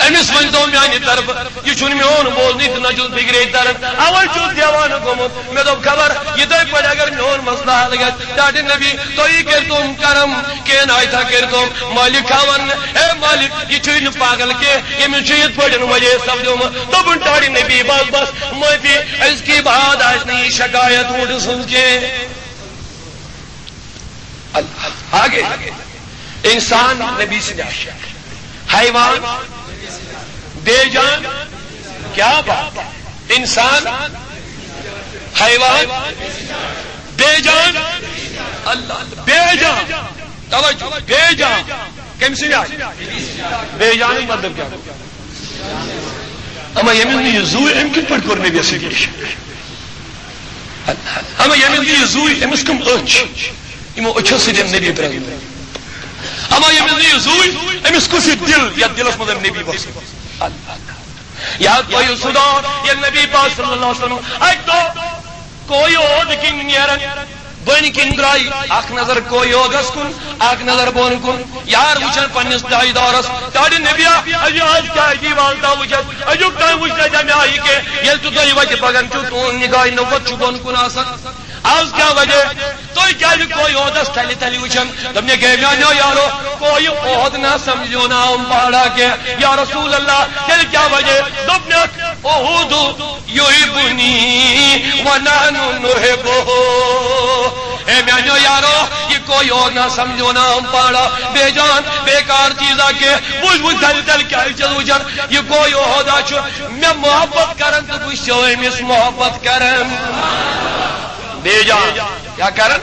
أمِس ؤنۍتو میٛانہِ طرفہٕ، یہِ چھُنہٕ میون بوزنٕے تہٕ نہ چھُس فِکرے تران۔ اَوَے چھُس دیوانہٕ گوٚمُت۔ مےٚ دوٚپ، خبر یِتھَے پٲٹھۍ اگر میون مسلہٕ حل گژھِ، ٹاٹہِ نبی، تُہی کٔرۍتوم کرم، کینٛہہ نایتھا کٔرۍتوم۔ مٲلِک ہاوان، اے مٲلِک، یہِ چھُے نہٕ پاگل کینٛہہ، ییٚمِس چھُ یِتھ پٲٹھۍ وجہ سپدیومُت۔ دوٚپُن، ٹاٹہِ نبی، بس، بس، معٲفی، أزکی بعد آسہِ نہٕ یہِ شکایت اوٗنٹہٕ سٕنٛز کینٛہہ۔ اللہ۔ آگے۔ انسان نبی سٕنٛدِ عاشق، حیوان، بے جان، کیا بات، انسان، حیوان، بے جان، اللہ، بے جان، توجہ، بے جان، کٔمۍ سٕنٛدِ عاشق؟ بے جان مطلب کیا؟ اما ییٚمِس نہٕ یہِ زُو، أمۍ کِتھ پٲٹھۍ کوٚر نبی سٕنٛدِ عاشق؟ اما ییٚمِس نہٕ یہِ زُو، أمِس کٕم أچھ؟ یِمو أچھو سۭتۍ أمۍ نبی پرٛزنوو۔ اما ییٚمِس نہٕ یہِ زُو، أمِس کُس یہِ دِل، یَتھ دِلَس منٛز أمۍ نبی بَسوو؟ یاد تھٲیِو سُہ دور، ییٚلہِ نبی پاک صلی اللہ علیہ وسلم اَکہِ دۄہ کوہِ اُحد کِنۍ نیران، بٔنۍ کِنۍ درٛاے، اَکھ نظر کوہِ اُحدَس کُن، اَکھ نظر بۄن کُن۔ یار وٕچھان پننِس تاجدارس، ٹاٹہِ نبیا، اَسہِ آز کیٛاہ عجیٖب حالتا وٕچھتھ؟ أزیُک تام وٕچھ نہٕ اَسہِ اَمہِ آیہِ کینٛہہ۔ ییٚلہِ تہِ تُہۍ وَتہِ پَکان چھِو، تُہُنٛد نگاہہِ نوقت چھُ بۄن کُن آسان۔ آز کیٛاہ وجہ؟ تُہۍ کیٛازِ کوہِ اُحدس تھلہِ تھلہِ وٕچھان؟ دوٚپنَکھ، ہے میٛانیو یارو، کوہِ اُحد نہ سمجھیو نا ہم پہاڑا کینٛہہ۔ یا رسول اللہ، تیٚلہِ کیٛاہ وجہ؟ دوٚپنَکھ، اُحد یحبنی ونحن نحبہ۔ اے میانیو یارو، یہِ کوہِ اُحد نہ سمجھیو نا ہم پہاڑا، بے جان، بیکار چیزا کینٛہہ۔ وٕچھ، وٕچھ، تھلہِ تھلہِ کیٛازِ چھَس وٕچھان؟ یہِ کوہِ اُحدا چھُ مےٚ محبت کران تہٕ بہٕ چھُسو أمِس محبت کران۔ بے جان، کیٛاہ کران؟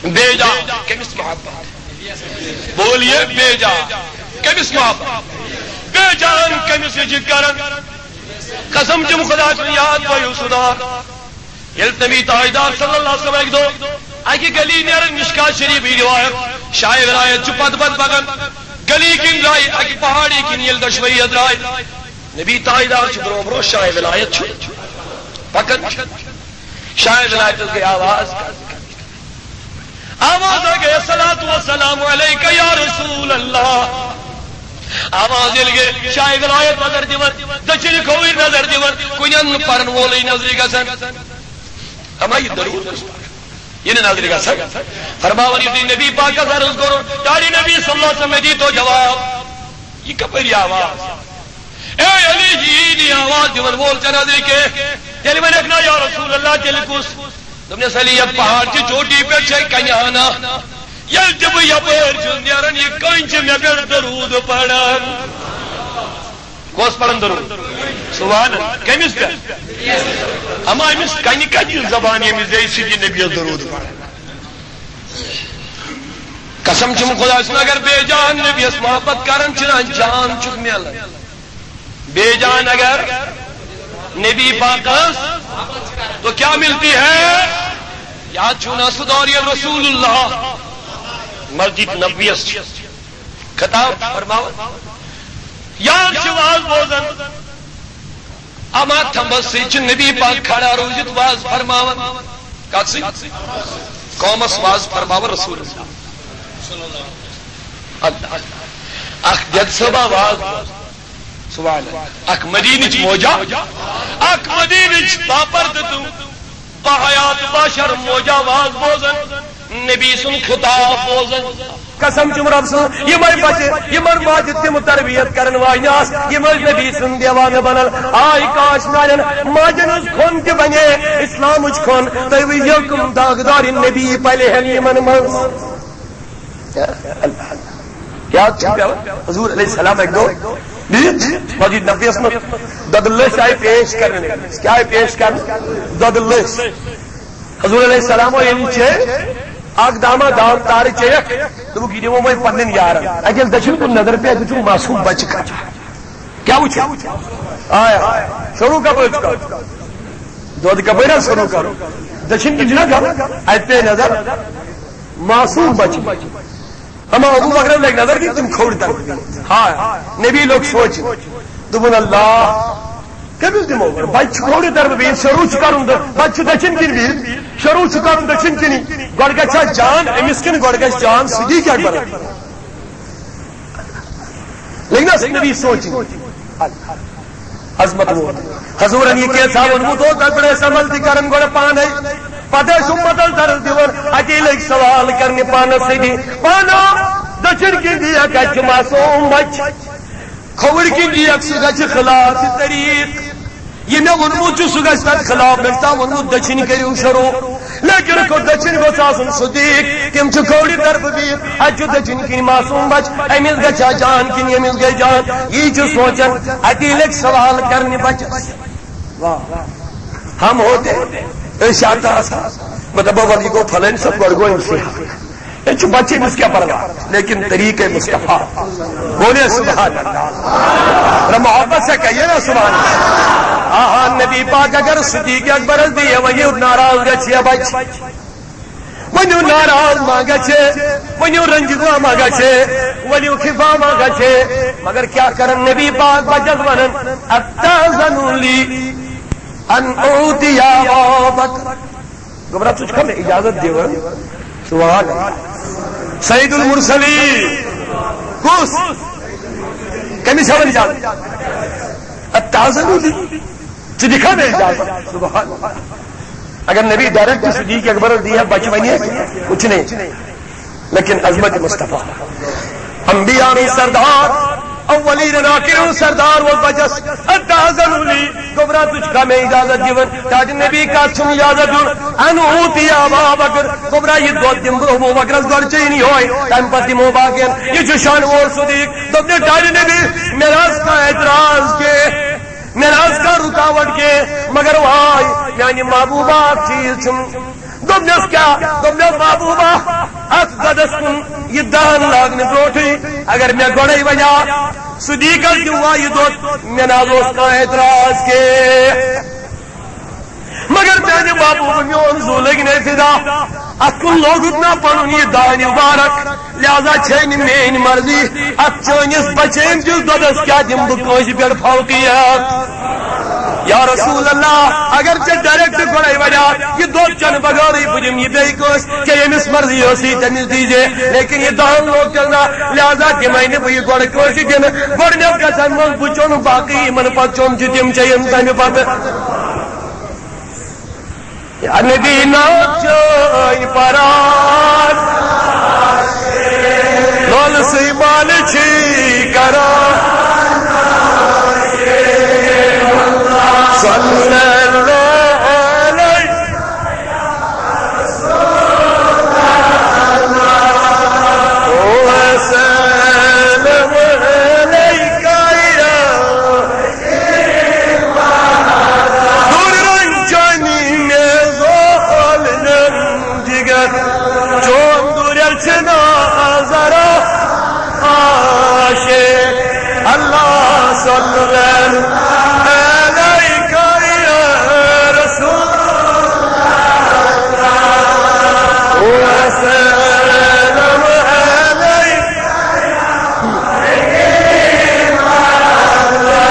بے جان کٔمِس محبت؟ بولیے، بے جان کٔمِس محبت؟ بے جان کٔمِس یہِ چھِ کران؟ قسم چھُم خدا سُنٛد، یاد تھٲیِو سُہ دور۔ ییٚلہِ نبی تاجدار صلی اللہ علیہ وسلم اَکہِ دۄہ اَکہِ گلی نیران، مشکات شریف یہِ روایت، شاہ ولایت چھُ پتہٕ پتہٕ پکان، گلی کِنۍ درٛاے، اَکہِ پہاڑی کِنۍ ییٚلہِ دۄشوَے یَتھ درٛاے، نبی تاجدار چھُ برونٛہہ برونٛہہ، شاہ ولایت چھُ پکان۔ شاہ ولایتس گٔے آواز، آواز آ گٔے، "الصلاۃ والسلام علیک یا رسول اللہ۔" آواز ییٚلہِ گٔے، شاہ ولایت نظر دِوان، دٔچھِنہِ کھووٕرۍ نظر دِوان، کُنہِ اندٕ پرن وولٕے نظرِ گژھان۔ اما یہِ درود کُس پرِ؟ یہِ نہٕ نظرِ گژھان۔ فرماوان یُتھُے نبی پاکس عرض کوٚرُن، "یارِ نبی صلی اللہ علیہ وسلم، مےٚ دیٖتو جواب، یہِ کپٲرۍ آواز؟" اے علی جی، یی نہٕ آواز دِوان وول ژےٚ نظرِ کینٛہہ۔ تیٚلہِ ونکھ نا، "یا رسول اللہ، تیٚلہِ کُس؟" دوٚپنس، "علی، یتھ پہاڑ چہِ چوٹی پٮ۪ٹھ چھے کنہِ ہنا۔ ییٚلہِ تہِ بہٕ یپٲرۍ چھُس نیران، یہِ کٔنۍ چھِ مےٚ پٮ۪ٹھ درود پران۔" کۄس پران درود؟ سبحان اللہ۔ کٔمِس پٮ۪ٹھ؟ اما أمِس کنہِ کتہِ یہِ زبان، ییٚمِس زیٚیہِ سۭتۍ یہِ نبیَس درود پران؟ قسم چھُم خدا سُنٛد، اگر بے جان نبیَس محبت کران چھِنہ، جان چھُکھ میلان۔ بے جان اگر نبی پاکس، تو کیا ملتی ہے؟ یاد چھُو نا سُہ دور ییٚلہِ رسول اللہ مسجد نبویَس چھِ خطاب فرماوان، یار چھِ واز بوزان، اما تھمبس سۭتۍ چھُ نبی پاک کھڑا روٗزِتھ واز فرماوان۔ کتھ سۭتۍ؟ قومس واز فرماوان رسول اللہ۔ اللہ۔ اکھ دٮ۪د صٲبا واز بوزان۔ سبحان اللہ۔ اکھ مدینٕچ موجا، اکھ مدینٕچ باپر تہٕ تِم باحیات بشر موجا واز بوزان۔ نبی سُنٛد خطاب بوزان۔ قسم چھُم رب سُنٛد، یِمے بچہِ، یِمن ماجہِ تِم تربیت کرن واجنہِ آسہٕ، یِم ٲسۍ نبی سٕنٛدۍ دیوانہٕ بنان۔ آے کاش میانٮ۪ن ماجن ہٕنٛز کھۄن تہِ بنے اسلامٕچ کھۄن۔ تُہۍ وٕچھزیو کٕم داغدار نبی پلے ہن یِمن منٛز۔ کیا چھُ پیوان؟ حضور علیہ السلام اکہِ دۄہ بِہِتھ مسجد نبویس منٛز دۄدٕ لٔسۍ آیہِ پیش کرنہٕ۔ کیا آیہِ پیش کرنہٕ؟ دۄدٕ لٔسۍ۔ حضور علیہ السلام ییٚلہِ چیٚے، اکھ دامہ دام تارٕ چیٚیکھ، دوٚپُکھ، "یہِ دِمو وۄنۍ پننٮ۪ن یارن۔" اَتہِ ییٚلہِ دٔچھِنۍ کُن نظر پیٚیہِ، اَتہِ وُچھُکھ معصوم بَچہٕ کَتہِ۔ کیٛاہ وُچھِ؟ آیا، شروع کَپٲرۍ چھُ کَرُن؟ دۄد کَپٲرۍ حظ شروع کَرُن؟ دٔچھِنۍ کِنۍ چھُنہ کَرُن؟ اَتہِ پیٚیہِ نظر، معصوم بَچہٕ۔ اما ابو بکرس لگہِ نظر کِنہٕ تِم کھوٚڑ طرفہٕ؟ ہاے، نبی لوٚگ سونٛچہِ۔ دوٚپُن، "اللہ، کٔمِس دِمو گۄڈٕ؟ بَچہٕ چھُ کھوٚڑِ طرفہٕ بِہِتھ، شروٗع چھُ کَرُن تہٕ بَچہٕ چھُ دٔچھِنۍ کِنۍ بِہِتھ، شروٗع چھُ کَرُن دٔچھِنۍ کِنی۔ گۄڈٕ گژھِ ہا جان أمِس کِنہٕ گۄڈٕ گژھِ جان صدیق اکبر؟" لٔگۍ نہ نبی سونٛچہِ۔ عظمت وول۔ حضورن یہِ کینٛژھا ووٚنمُت اوس، تتھ پٮ۪ٹھ ٲسۍ عمل تہِ کران گۄڈٕ پانے۔ پتہٕ ٲسۍ اُمتس درس دِوان، اتی لٔگۍ سوال کرنہِ پانس سۭتی، "پانو، دٔچھِنۍ کِنۍ دِیا کتہِ چھُ معصوم بچہٕ؟ کھووُر کِنۍ دِیَکھ، سُہ گژھِ خلاف طریق۔ یہِ مےٚ ووٚنمُت چھُ، سُہ گژھِ تتھ خلاف۔ مےٚ چھُ تام ووٚنمُت، دٔچھِنۍ کٔرِو شروع۔" لیکن کو دٔچھِنۍ گوٚژھ آسُن صدیق۔ تِم چھِ کھوورِ طرفہٕ بِہِتھ۔ اَتہِ چھُ دٔچھِنۍ کِنۍ معصوم بچہٕ۔ أمِس گژھِ ہا جان کِنہٕ ییٚمِس گژھِ جان؟ یی چھُ سونٛچان۔ اَتی لٔگۍ سوال کرنہِ بچس۔ واہ۔ ہم ہوتے، أسۍ آسہٕ آسان۔ بہٕ دَپہٕ، وَلہٕ، یہِ گوٚو فلٲنۍ صٲب، گۄڈٕ گوٚو أمۍ سٕے حق۔ یہِ چھُ بچہٕ، أمِس کیٛاہ پرواے؟ لیکن طریقے مصطفیٰ۔ بولے سبحان اللہ۔ ذرا محبت سے کہیے نا سبحان اللہ۔ آہا، نبی پاک اگر صدیق اکبرس دِیہِ، وۄنۍ یہِ ناراض گژھِ ہا بچہٕ۔ ؤنِو ناراض ما گژھِ، ؤنِو رنجِدہ ما گژھِ، ؤنِو خفا ما گژھِ۔ مگر کیٛاہ کرن نبی پاک بچس ونان، "اتأذن لی ان اعطی ابا بکر؟" گوٚبرا، ژٕ چھُکھا مےٚ اجازت دِوان؟ سبحان اللہ۔ سید المرسلین کُس؟ کٔمِس ہٮ۪وان اجازت؟ اتأذن لی۔ ژٕ دِکھا مےٚ اجازت؟ سبحان اللہ۔ اگر نبی ڈائریکٹ صدیق اکبرس دی ہے بچہ، ونی ہے کچھ نہیں، لیکن عظمت مصطفیٰ، انبیاء ہُنٛد سردار، اولین آخرین سردار ووٚن بچس، "اتأذن لی"، گوٚبرا، ژٕ چھُکھا مےٚ اجازت دِوان؟ ٹاٹہِ نبی کتھ چھُم اجازت دیُن؟ "ان اعطی ابا بکر"، گوٚبرا، یہِ دۄد دِمہٕ بہٕ ابو بکرس گۄڈٕ، چیٚیِن یِہوے، تمہِ پتہٕ دِمو باقین۔ یہِ چھُ شانہٕ وول صدیق۔ دوٚپنس، ٹاٹہِ نبی، مےٚ نہ حظ کانٛہہ اعتراض کینٛہہ۔ مےٚ نہ حظ کانٛہہ رُکاوٹ کینٛہہ، مگر واے، میانہِ محبوبہ، اکھ چیٖز چھُم، دوٚپنَس، "کیٛاہ؟" دوٚپنَس، "محبوبہ، اَتھ دۄدَس کُن یہِ دان لاگنہٕ برونٛٹھٕے اگر مےٚ گۄڈَے وَنیٛا، صدیٖقَس دِموا یہِ دۄد، مےٚ نہ حظ اوس کانٛہہ اعتراض کینٛہہ۔ مگر میٛانہِ محبوبہٕ، میون زُو لٔگۍ نے فدا، اَتھ کُن لوگُت نا پَنُن یہِ دانہِ مُبارک۔" لہذا چھے نہٕ میٲنۍ مرضی، اتھ چٲنِس بچہٕ سٕنٛدِس دۄدس کیٛاہ دِمہٕ بہٕ کٲنٛسہِ پٮ۪ٹھ فوقیت؟ یا رسول اللہ، اگر ژےٚ ڈائریکٹ گۄڈے وَنیٛا، یہِ دۄد چٮ۪نہٕ بغٲرٕے بہٕ دِمہٕ یہِ بیٚیہِ کٲنٛسہِ، ژےٚ ییٚمِس مرضی ٲسٕے تٔمِس دیٖزِ، لیکن یہِ دان لوگ ژےٚ نا، لہذا دِمے نہٕ بہٕ یہِ گۄڈٕ کٲنٛسہِ دِنہٕ۔ گۄڈٕنٮ۪تھ گژھن منٛز بہٕ چوٚن، باقٕے یِمن پتہٕ چوٚن چھِ تِم چیٚیِن تَمہِ پتہٕ۔ یا نبی ناچ پران، لول سی مال چھی کران۔ صلی اللہ علیہ وسلم علیک یا دورن جانی میزو خالنم دیگر، چون دورل چنا ذرا آشه۔ اللہ صلی اللہ علیک یا رسول اللہ وسلم علیک۔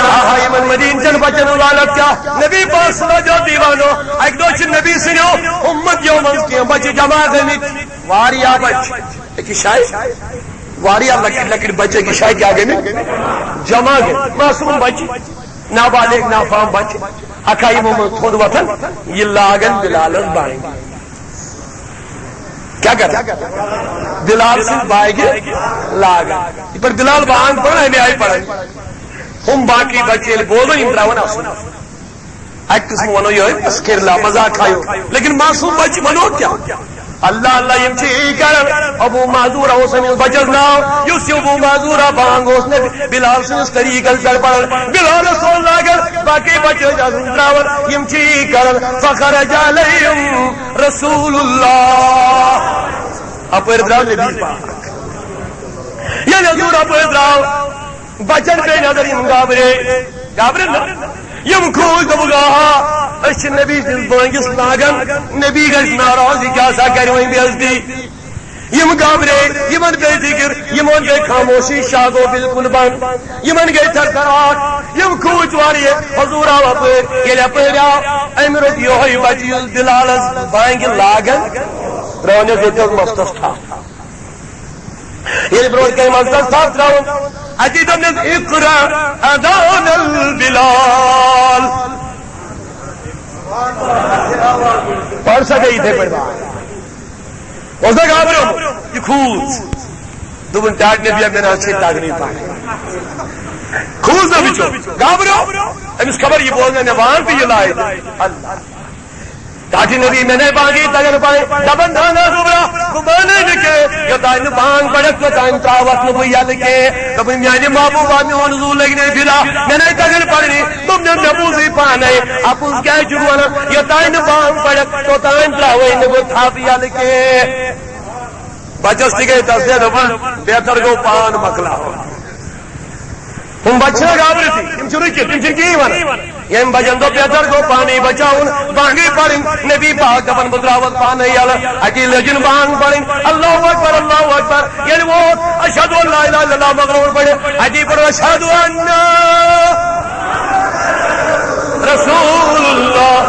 آہا، یِمن مدیٖنہٕ چٮ۪ن بچن ہُنٛد حالت کیٛاہ؟ نبی پاک صلی اللہ علیہ وسلم، اکہِ دۄہ چھِ نبی سٕنٛدیو اُمتیو منٛز کینٛہہ بچہِ جمع گٔمٕتۍ، واریاہ بچہِ، أکِس جایہِ واریاہ لۄکٕٹۍ لۄکٕٹۍ بچہِ أکِس جایہِ کیٛاہ گٔمٕتۍ؟ جمع گٔمٕتۍ، معصوم بچہِ، نابالغ نافہم بچہِ، اکھا یِمو منٛز تھوٚد وۄتھان، یہِ لاگان بلالس بانگہِ۔ کیٛاہ کران؟ بلال سٕنٛز بانگہِ لاگان۔ یہِ پٲٹھۍ بلال بانگ پران، اَمہِ آیہِ پران۔ ہُم باقٕے بچہٕ ییٚلہِ بولو، یِم ترٛاوان اَسُن۔ اَکہِ قٕسمہٕ وَنو یِہوٚے، بس کٔرۍ لا مزاق کھایو۔ لیکن معصوم بچہٕ وَنو کیٛاہ؟ اللہ اللہ، یِم چھِ یی کران۔ ابو معذورہ اوس أمِس بچس ناو، یُس یہِ ابو معذورہ بانگ اوس نہٕ بلال سٕنٛدِس طریٖقس پٮ۪ٹھ پران۔ بلالس اوس لاگان، باقٕے بچہٕ ٲسۍ آسان ترٛاوان، یِم چھِ یی کران۔ فخرج علیہم رسول اللہ۔ اپٲرۍ درٛاو نبی پاک۔ ییٚلہِ حضور اپٲرۍ درٛاو، بچن پیٚیہِ نظر، یِم گابرے، گابرے نہ۔ یِم کھوٗژ، دوٚپُکھ، "آہا، أسۍ چھِ نبی سٕنٛدِس بٲنگِس لاگان، نبی گژھِ ناراض، یہِ کیٛاہ سا کرِ وۄنۍ بے عزتی؟" یِم گابرے، یِمن پیٚیہِ فِکِر، یِمن گٔے خاموشی، شاہ گوٚو بالکل بنٛد، یِمن گٔے تھر تھراٹ، یِم کھوٗژ واریاہ۔ حضور آو اپٲرۍ، ییٚلہِ اپٲرۍ آو، أمۍ روٚٹ یِہوٚے بچہٕ، یُس بلالس بانگہِ لاگان، ترٛٲونس ییٚتہِ مستس تھپھ۔ ییٚلہِ برونٛٹھ کَنہِ منٛز تَس تھپھ ترٛاوُن، اَتی دوٚپنَس، "اقرأ اذان البلال۔" پَر سا گٔے یِتھَے پٲٹھۍ بار۔ اوس نہ گابریومُت، یہِ کھوٗژ۔ دوٚپُن، "ٹاٹہِ نبی، مےٚ نہ حظ چھے تَگنٕے پَرٕنۍ۔" کھوٗژ نہ بِچور، گابریو۔ أمِس خبر یہِ بوزنہٕ مےٚ وان تہٕ یہِ لایہِ۔ اللہ۔ ٹاٹھۍ نبی، مےٚ نے بانگی تگان پرٕنۍ۔ دپان، "دانا دوبرا، بہٕ مانے نہٕ کینٛہہ، یوٚتام نہٕ بانگ پرکھ، توٚتام تراوتھ نہٕ بہٕ یلہٕ کینٛہہ۔" دوٚپُن، "میانہِ محبوبہ، میون زُو لگہِ نے فدا، مےٚ نے تگان پرنہِ۔" دوٚپنم، "مےٚ بوٗزٕے پانے، اپُز کیازِ چھُکھ ونان؟ یوٚتام نہٕ بانگ پرکھ، توٚتام تراوے نہٕ بہٕ تھپھ یلہٕ کینٛہہ۔" بچس تہِ گٔے تسلیا، دوٚپُن، "بہتر گوٚو پان مۄکلاوُن۔" ہُم بچہِ چھِنہ گابرِتھٕے، تِم چھِ رُکِتھ، تِم چھِنہٕ کِہیٖنۍ وَنان۔ ییٚمۍ بچن دوٚپ، "بہتر گوٚو پانے بچاوُن، بانگٕے پَرٕنۍ۔" نبی پاک دَپان، "بہٕ ترٛاوَتھ پانے یَلہٕ۔" اَتی لٔجِن بانگ پَرٕنۍ، "اللہ اکبر، اللہ اکبر۔" ییٚلہِ ووت، "اشہد ان لا الہ الا اللہ" مۄکلووُن پٔرِتھ، اَتی پوٚر، "اشہد ان رسول اللہ،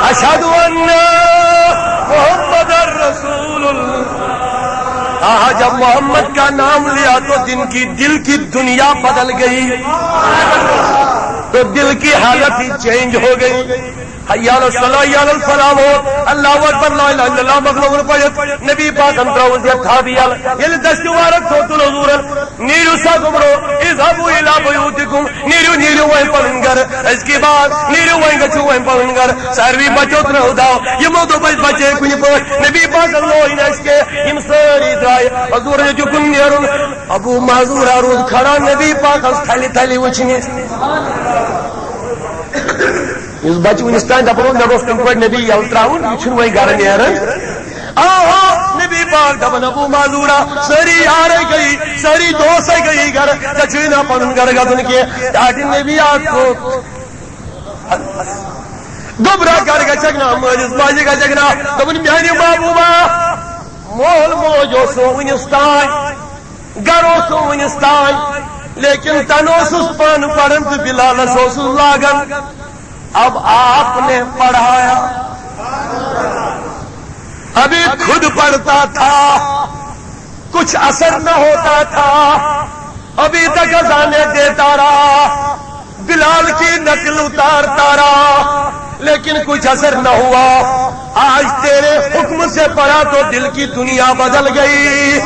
اشہد ان محمد رسول اللہ۔" آہا، جب محمد کا نام لیا تو دن کی، دل کی دنیا بدل گئی، تو دل کی حالت ہی چینج ہو گئی۔ حی علی الصلاۃ، حی علی الفلاح ہو، اللہ اکبر، لا الہ الا اللہ مۄکلووُن پٔرِتھ، نبی پاکن ترٛووُن یہِ تھپھ یَلہٕ۔ ییٚلہِ دستہِ مبارک تھوٚو تُل حضوٗرن، "نیٖرِو سا گوٚبرو، اذهبوا الی بیوتکم، نیٖرِو، نیٖرِو وۄنۍ پنُن گرٕ۔" أزکہِ بعد نیٖرِو وۄنۍ، گٔژھِو وۄنۍ پنُن گرٕ۔ ساروی بچو ترٛٲو داو، یِمو دوٚپ، "أسۍ بچے کُنہِ پٲٹھۍ۔" نبی پاکن لوے نہٕ اَسہِ کینٛہہ، یِم سٲری درٛاے۔ حضوٗرن ہیوٚتُکھ نہٕ نیرُن۔ ابو معذورہ روٗد کھڑا نبی پاکس تھلہِ تھلہِ وٕچھنہِ۔ یُس بچہِ وُنِس تام دپان اوس، مےٚ گوٚژھ کُنہِ پٲٹھۍ نبی یلہٕ ترٛاوُن، یہِ چھُنہٕ وۄنۍ گرٕ نیران۔ آہا، نبی پاک دپان، ابو معذورہ، سٲری یارے گٔیی، سٲری دوسے گٔیی گرٕ، ژےٚ چھُے نا پنُن گرٕ گژھُن کینٛہہ۔ ٹاٹھۍ نبی اکھ گوٚو۔ گوٚبرا گرٕ گژھکھ نا، مٲلِس ماجہِ گژھکھ نا۔ دوٚپُن، میانہِ محبوبہ، مول موج اوسُم وُنِس تام، گرٕ اوسُم وُنِس تام، لیکن تن اوسُس پانہٕ پران تہٕ بلالس اوسُس لاگان۔ اب آپ نے پڑھایا، ابھی خود پڑھتا تھا، کچھ اثر نہ ہوتا تھا، ابھی تک اذانیں دیتا رہا، بلال کی نقل اتارتا رہا، لیکن کچھ اثر نہ ہوا۔ آج تیرے حکم سے پڑھا تو دل کی دنیا بدل گئی۔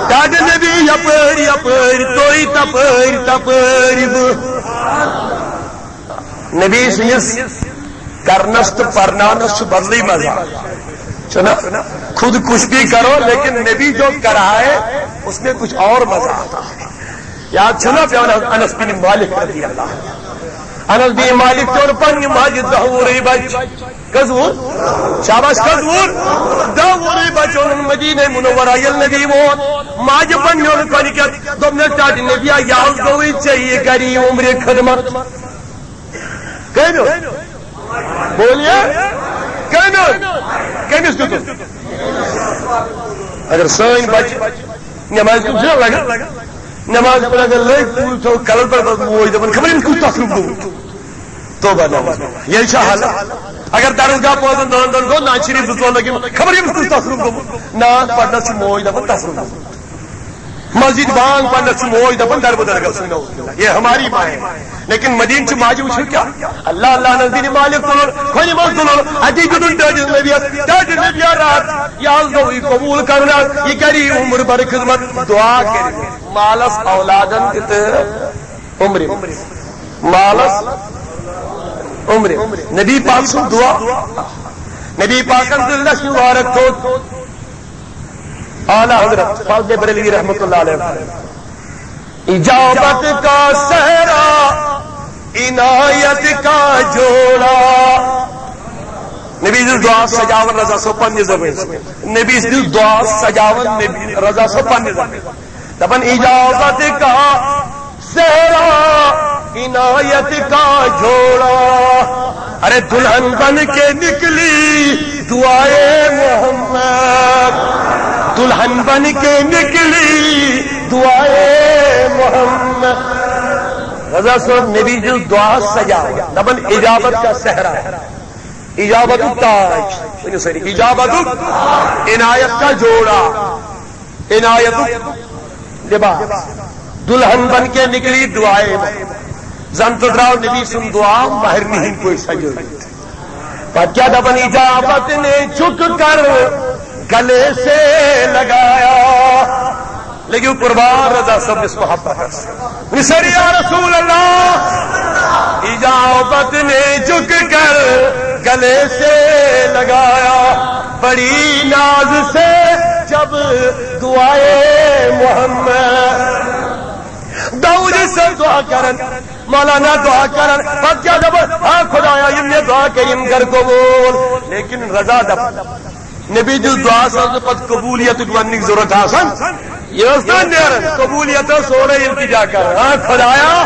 ٹاٹھۍ نبی یپٲرۍ یپٲرۍ، تُہۍ تپٲرۍ تپٲرۍ، بہٕ۔ نبی سٕنٛدِس کرنس تہٕ پرناونس چھُ بدلٕے مزٕ۔ چھُنہ؟ خود کچھ بھی کرو، لیکن نبی جو کرائے، اس میں کچھ اور مزہ آتا ہے۔ یاد چھُنہ پیوان انس بن مالک رضی اللہ عنہ؟ انس بن مالک تہِ اوٚن پننہِ ماجہِ دہ وُہرٕے بچہِ۔ کٔژ وُہُر؟ شاباش، کٔژ وُہُر؟ دہ وُہرٕے بچہِ اوٚنُن مدینہ منورہ۔ ییٚلہِ نبی ووت، ماجہِ پننہِ اوٚن کۄلہِ کٮ۪تھ، دوٚپنس، ٹاٹھۍ نبیا، یہِ حظ گوٚوٕے ژےٚ یہِ گری عمرِ خدمت۔ کٔمۍ اوٚن؟ بولیے، کٔمۍ اوٚن؟ کٔمِس دیُتُن؟ اگر سٲنۍ بچہِ نٮ۪مازِ کُن چھِنہ لگان، نٮ۪مازِ کُن اگر لٔگۍ، کوٗر تھٲو کلس پٮ۪ٹھ، پتہٕ موج دپان، خبر أمِس کُس تتھ روٚٹ گوٚمُت۔ توبہ نعوذ باللہ۔ یہِ چھا حل؟ اگر درسگاہ پانٛژن دہن دۄہن گوٚو، نہ شریف زٕ ژور لٔگۍ، خبر أمِس کُس تتھ روٚٹ گوٚمُت۔ نعت پرنس چھِ موج دپان تتھ روٚٹ گوٚمُت۔ مسجد بانگ پرنس چھِ موج دپان دربدر گژھُن، نعوذ باللہ، یہ ہماری ماں ہے۔ لیکن مدینہ چہِ ماجہِ وٕچھِو کیٛاہ، اللہ، اللہ انس بن مالک تُلُن، کھۄنہِ منٛز تُلُن، اتی دیُتُن ٹٲٹھِس نبیَس، ٹٲٹھِس نبیا راتھ، یہِ حظ گوٚو یہِ قبول کرُن، یہِ کرِ یہِ عمر بھر خدمت، دعا کرِ مالس اولادن تہِ تہٕ عمرِ، مالس عمرِ۔ نبی پاک سُنٛد دعا، نبی پاکن تُل دس مبارک تھوٚد۔ اعلیٰ حضرت فاضل بریلوی رحمۃ اللہ علیہ، اجابت کا صحرا، عنایت کا جوڑا۔ نبی سٕنٛز دعا سجاوان رضا صٲب پننہِ زبٲنۍ۔ نبی سٕنٛز دعا سجاوان نبی رضا صٲب پننہِ زبٲنۍ۔ دپان، اجابت کا صحرا، عنایت کا جوڑا۔ ارے دلہن بن کے نکلی دعائے محمد، دلہن بن کے نکلی دعائے محمد۔ رضا صٲب، نبی سٕنٛز دعا سجاوان، دپان اجابت کا صحرا، اجابت التاج، ؤنِو سٲری، اجابت ال-، عنایت کا جوڑا، عنایت لباس۔ دلہن بن کے نکلی دعائے۔ زن تہٕ درٛاو نبی سُنٛد دعا مہرنہِ ہٕنٛدۍ پٲٹھۍ سجٲوِتھ۔ پتہٕ کیٛاہ دپان، اجابت نے جھک کر گلے سے لگایا۔ لگیو قربان رضا صٲبنِس محبتس۔ نسری یا رسول اللہ، اجابت نے جھک کر گلے سے لگایا، بڑی ناز سے جب دعائے محمد۔ داؤد سے دعا کرن، مولانا دعا کرن، پتہٕ کیٛاہ دپان، ہا خدایا، یِم مےٚ دعا کٔرۍ، یِم کر قبول۔ لیکن رضا دپان، نبی دِژ دعا سَز نہٕ پتہٕ قبولیتٕچ وننٕچ ضروٗرت آسان۔ یہِ ٲس نا نیران، قبولیت ٲس سورُے التجا کران۔ ہاں خدایا،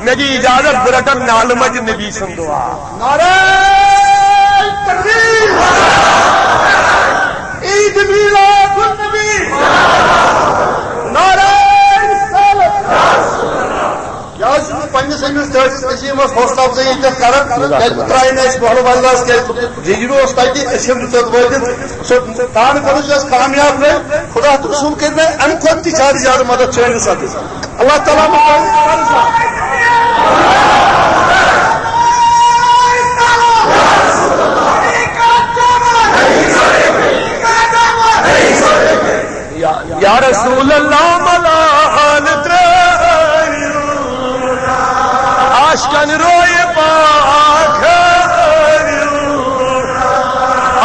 مےٚ دِ اجازت، بہٕ رٹن نالہٕ مَتہِ نبی سُنٛد دعا۔ نعرہ تکبیر، عید میلاد النبی، نعرہ رسالت۔ کیٛازِ چھُس بہٕ پننِس أمِس ٹٲٹھِس عظیٖمس حوصلہٕ افزٲیی ییٚتٮ۪تھ کران؟ کیٛازِ بہٕ ترٛایہِ نہٕ اَسہِ محلہٕ والہِ ناس، کیٛازِ بہٕ ججرِ اوس تَتہِ، أسۍ چھِنہٕ تیُتھ وٲتِتھ۔ سُہ تانہٕ خٲطرٕ چھُ اَسہِ کامیاب گٔے۔ خدا تہٕ رسول کٔرۍ نہٕ اَمہِ کھۄتہٕ تہِ زیادٕ، زیادٕ مدد سٲنِس اَتھس۔ اللہ تعالیٰ مہٕ کٔرِن۔ یا، یا رسول اللہ، ملا حال ترٲوِو، عاشقن روئے پاک ہٲوِو۔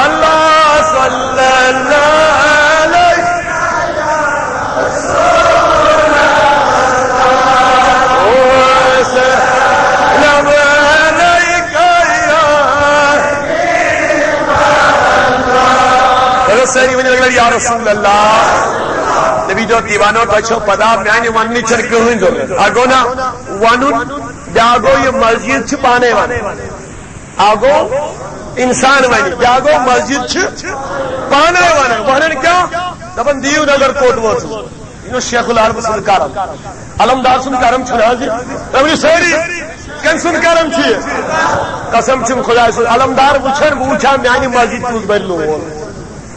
اللہ صلی اللہ علیہ وسلم۔ سٲری ؤنِو اَکہِ لَٹہِ، "یا رسول اللہ۔" نبی دوٚپ، "دیوانو، تۄہہِ چھو پتہ، میانہِ وننٕچ چھَنہٕ کٕہٕنۍ ضروٗرت۔ اکھ گوٚو نہ ونُن، بیٛاکھ گوٚو یہِ مسجد چھِ پانے ونان۔ اکھ گوٚو انسان ونہِ، بیٛاکھ گوٚو مسجد چھِ پانے ونان۔" ونان کیٛاہ؟ دپان، "دِیِو نظر کوٚت وٲژٕس۔" یہِ اوس شیخ العرب سُنٛد کرم۔ علمدار سُنٛد کرم چھُنہٕ حظ یہِ؟ تُہۍ ؤنِو سٲری، کٔمۍ سُنٛد کرم چھُ یہِ؟ قسم چھُم خۄداے سُنٛد۔ علمدار وٕچھان، بہٕ وٕچھان میانہِ مسجد کُس بَرِ لون۔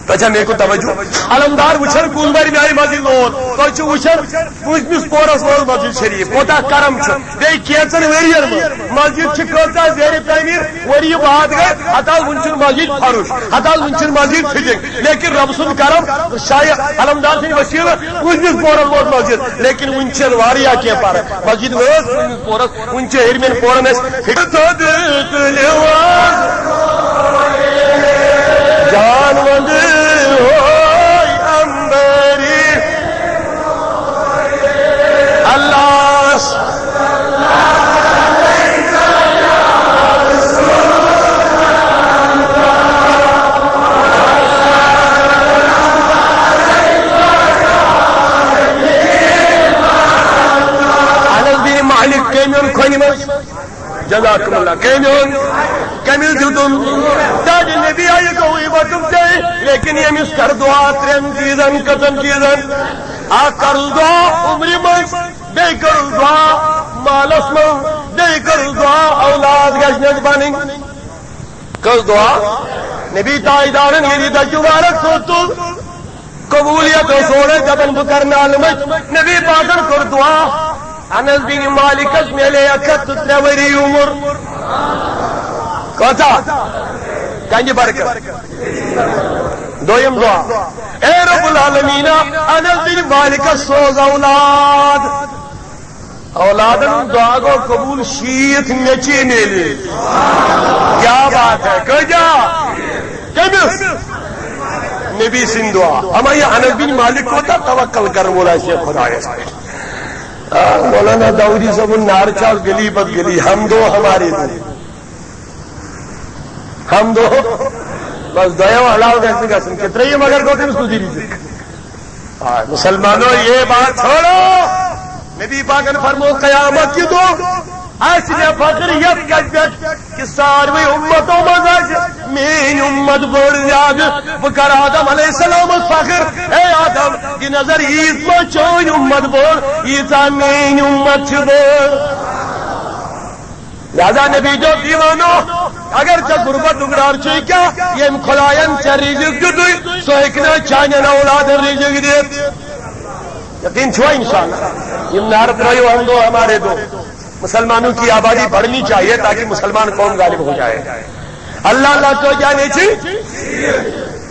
تۄہہِ چھا مےٚ کُن توجہ؟ علمدار وٕچھان کُس بَرِ میانہِ مسجد لون۔ تُہۍ چھِو وٕچھان پوٗنٛژمِس پورس منٛز مسجد شریف، کوٗتاہ کرم چھُ۔ بیٚیہِ کینٛژن ؤرین منٛز مسجد چھِ کۭژاہ زیر تعمیٖر، ؤری بعد گٔے، ہتال وُنہِ چھُنہٕ مسجد فرش، ہتال وُنہِ چھُنہٕ مسجد فٹنگ۔ لیکن رب سُنٛد کرم، شاہ علمدار سٕنٛدِ وسیلہٕ پوٗنٛژمِس پورس ووت مسجد، لیکن وُنہِ چھِ واریاہ کینٛہہ پرٕ۔ مسجد وٲژ پوٗنٛژمِس پورس، وُنہِ چھِ ہیٚرمٮ۪ن پورن اَسہِ فٹ۔ تھوٚد تُلِو جان وندٕ ہوے امبری۔ اللہ انس بن مالک کٔمۍ اوٚن کھۄنہِ منٛز؟ جزاکم اللہ۔ کٔمۍ اوٚن؟ کٔمِس دیُتُن؟ تاج نبی آیہِ گوٚوٕے وۄتُم ژےٚ، لیکن ییٚمِس کر دعا ترٛٮ۪ن چیٖزن، کٔژن چیٖزن؟ اکھ کر دعا عمرِ منٛز، بیٚیہِ کٔرٕس دُعا مالس منٛز، بیٚیہِ کٔرٕس دُعا اولاد گژھِ نس بنٕنۍ۔ کٔرٕس دُعا؟ نبی تاجدارن ییٚلہِ یہِ دجہِ مبارک سیوٚد تُل، قبولیت ٲس اورے دپان، بہٕ کرٕ نالہٕ مٔتۍ۔ نبی پاکن کٔر دُعا۔ انس بن مالکس میلے اکھ ہتھ تہٕ ترٛےٚ ؤری عمر۔ کۭژاہ؟ کنجہِ برکت۔ دوٚیِم دُعا، اے رب العالمیٖنا، انس بن مالکس سوز اولاد۔ اولادن ہُنٛد دُعا گوٚو قبوٗل، شیٖتھ نیٚچی میلے۔ کیا بات ہے، کۭتیٛاہ؟ کٔمِس؟ نبی سٕنٛدۍ دُعا۔ اما یہِ انس بن مالک کوٗتاہ توکل کرن وول آسہِ ہے خۄدایس پٮ۪ٹھ۔ آ، مولانا داؤدی صٲبُن نعرٕ چھُ آز گلی پتہٕ گلی، ہم دو ہمارے دو۔ ہم دو، بس دۄیو علاوٕ گژھِ نہٕ گژھُن کینٛہہ۔ ترٛیٚیِم اگر گوٚو، تٔمِس کُس دِی رِزق؟ آ، مسلمانو، یہ بات چھوڑو۔ نبی پاکن فرمو، قیامت کہِ دۄہ آسہِ مےٚ فخر یتھ کتھِ پٮ۪ٹھ کہِ ساروٕے اُمتو منٛز آسہِ میٲنۍ اُمت بٔڑ زیادٕ۔ بہٕ کرٕ آدم علیہ السلامس فخر، اے آدم، دِ نظر، ییٖژ ما چٲنۍ اُمت بٔڑ، ییٖژاہ میٲنۍ اُمت چھِ بٔڑ۔ لہذا نبی جو دیوانو، اگر ژےٚ غربت دُگرار چھُے کیٛاہ، ییٚمۍ خۄداین ژےٚ رِزق دیُتُے، سُہ ہیٚکہِ نہ چانٮ۪ن اولادن رِزق دِتھ؟ یقین چھُوا انشاءاللہ؟ یِم نعرٕ ترٲیِو، ہم دو ہمارے دو۔ مسلمانوں کی آبادی بڑھنی چاہیے تاکہ مسلمان قوم غالب ہو جائے۔ اللہ اللہ تو کیا نیچی؟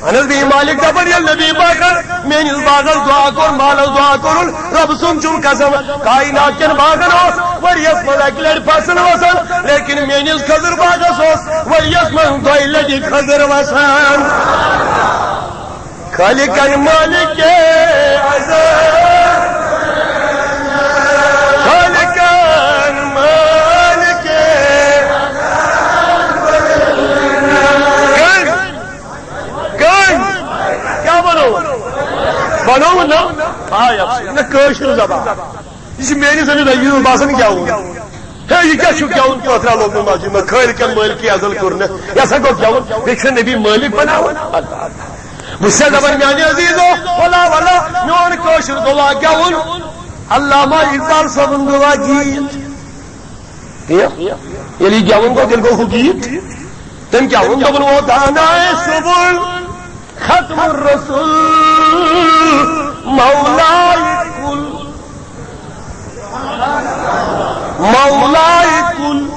انس بن مالک دپان، ییٚلہِ نبی پاکن میٲنِس باغس دُعا کوٚر، مالس دُعا کوٚرُن، رب سُنٛد چھُم قسم، کائنات کٮ۪ن باغن اوس ؤریس منٛز اکہِ لٹہِ فصل وسان، لیکن میٲنِس کھٔزٕر باغس اوس ؤریس منٛز دۄیہِ لٹہِ کھٔزٕر وسان۔ خالقن مالک عزت، خالقن مالک۔ کٔمۍ؟ کٔمۍ؟ کیٛاہ بنووُن؟ بنووُن نا؟ آ، یَپسٕے۔ نہ، کٲشِر زبان۔ یہِ چھِ میٛٲنِس أمِس عزیٖزَس باسان گٮ۪وُن۔ ہے، یہِ کیٛاہ چھُ گٮ۪وُن پٲتھرا لوگمُت مسجد منٛز؟ خٲلقن مٲلکی ازل کوٚر نہ۔ یہِ ہسا گوٚو گٮ۪وُن۔ بیٚیہِ چھُنہ نبی مٲلک بناوان۔ اللہ، اللہ۔ بہٕ چھُسے دپان میٛانہِ عزیٖزو، ولا، ولا، میون کٲشُر گوٚوا گٮ۪وُن؟ علامہ اقبال صٲبُن گوٚوا گیٖت؟ ٹھیٖک؟ ییٚلہِ یہِ گٮ۪وُن گوٚو، تیٚلہِ گوٚو ہُہ گیٖت۔ تٔمۍ کیٛاہ ووٚن؟ دوٚپُن، "او دانائے سبل، ختم الرسل، مولائے کل۔" مولائے کل۔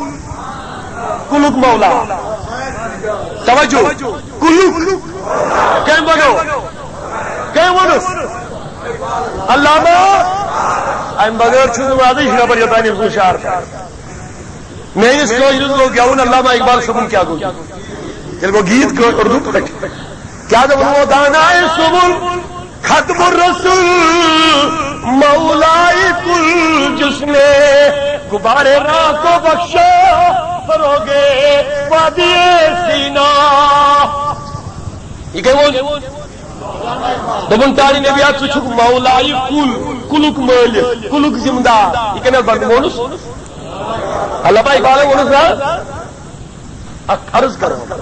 کلُک مولا۔ توجہ۔ کلُک۔ کٔمۍ بنوو؟ کٔمۍ ووٚنُس؟ علامہ۔ اَمہِ بغٲر چھُس نہٕ وازٕے خبر یوٚتام أمۍ سُنٛد شعر پَرِ۔ میٲنِس کٲشرِس گوٚو گٮ۪وُن، علامہ اقبال صٲبُن کیٛاہ گوٚو؟ تیٚلہِ گوٚو گیٖت کٲ-، اردو پٲٹھۍ۔ کیا جب وہ دانائے سبل ختم الرسل مولائے کل، جس نے غبار راہ کو بخشا فروغ وادی سینا۔ یہ کیا وہ دوٚپُن، "تاج نبی، ژٕ چھُکھ مولایہِ کُل، کُلُک مٲلِک، کُلُک ذمہٕ دار۔" یہِ کٔمۍ حظ بنٛد مونُس؟ علامہ اقبالن ووٚنُس نا؟ اکھ عرض کرو۔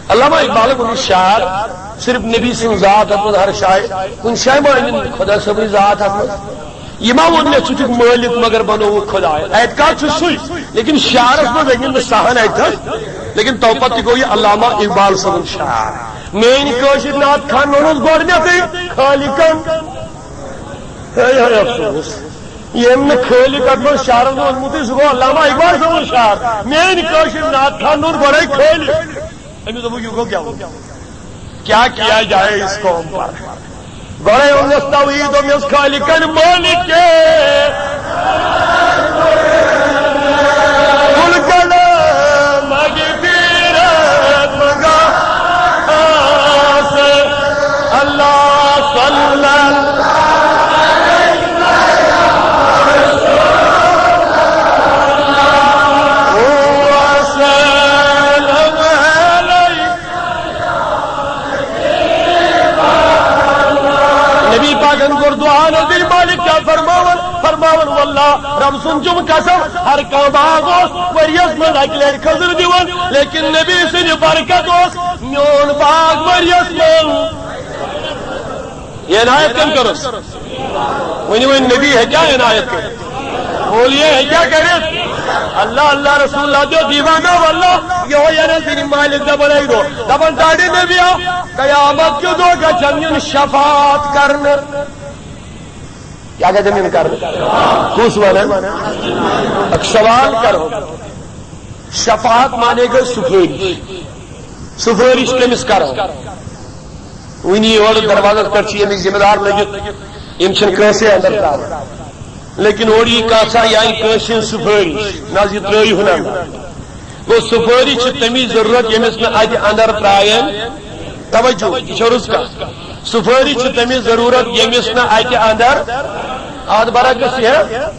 علامہ اقبالن ووٚن شعر، صرف نبی سٕنٛز ذات اتھ منٛز ہر جایہِ، کُنہِ جایہِ ما أنِن خۄدا صٲبٕنۍ ذات اتھ منٛز؟ یہِ ما ووٚن مےٚ، "ژٕ چھُکھ مٲلِک مگر بنووُکھ خۄداے"؟ اعتقاد چھُ سُے، لیکن شعرس منٛز أنِن نہٕ سہن اتہِ۔ لیکن تو پتہٕ تہِ گوٚو یہِ علامہ اقبال صٲبُن شعر۔ میٲنۍ کٲشِر نعت خانن اوٚنُس گۄڈٕنیتھٕے خالقن۔ ہے، ہے، افسوس۔ ییٚمۍ نہٕ خٲلق اتھ منٛز شعرن منٛز اوٚنمُتٕے، سُہ گوٚو علامہ اقبال صٲبُن شعر۔ میٲنۍ کٲشِر نعت خانن اوٚن گۄڈے خٲلق۔ أمِس دوٚپُکھ، "یہِ گوٚو گٮ۪وُن۔ کیا کیا جائے اس قوم پر؟" گۄڈے اوٚنُس توحید، دوٚپمَس، "خالقن مالک کے کل کلام مغفرت منگا آس اللہ صلی اللہ علیہ وسلم علیہ۔" نبی پاکن کوٚر دعا، انس بن مالک کیا فرماون؟ فرماون، "واللہ، رب سُنٛد چھُم قسم، ہر کانٛہہ باغ اوس ؤریس منٛز اکہِ لٹہِ کھٔزٕر دِوان، لیکن نبی سٕنٛدِ برکت اوس میون باغ ؤریس منٛز۔" یہِ عنایت کٔمۍ کٔرٕس؟ ؤنِو وۄنۍ، نبی ہیٚکیٛاہ عنایت کٔرِتھ؟ بولیے، ہیٚکیٛاہ کٔرِتھ؟ اللہ، اللہ رسول اللہ دیو دیوانہ واللہ، یِہوٚے انس بن مالک دپان، ہے رو، دپان، تاج نبی آو، قیامت کہِ دۄہ گژھن یُن شفاعت کرنہٕ۔ کیٛاہ گژھن یُن کرنہٕ؟ کُس ونان؟ اکھ سوال کرو۔ شفاعت معنی گٔے سفٲرِش۔ سفٲرِش کٔمِس کرو؟ وٕنی یورٕ دروازس پٮ۪ٹھ چھِ ییٚمِکۍ ذمہٕ دار لٔگِتھ، یِم چھِنہٕ کٲنٛسے اندر ترٛاوان۔ لیکن اورٕ یی کانٛہہ سا، یہِ اَنہِ کٲنٛسہِ ہٕنٛز سفٲرِش، نہ حظ، یہِ ترٛٲیِو ہُنٛد اندر۔ گوٚو، سفٲرِش چھِ تَمِچ ضروٗرت، ییٚمِس نہٕ اَتہِ اندر ترٛایَن۔ توجہ، یہِ چھِ رٕژ کَتھ۔ سفٲرِش چھِ تَمِچ ضروٗرت، ییٚمِس نہٕ اَتہِ اندر۔ اَتھ برعکس چھِ، ہہ؟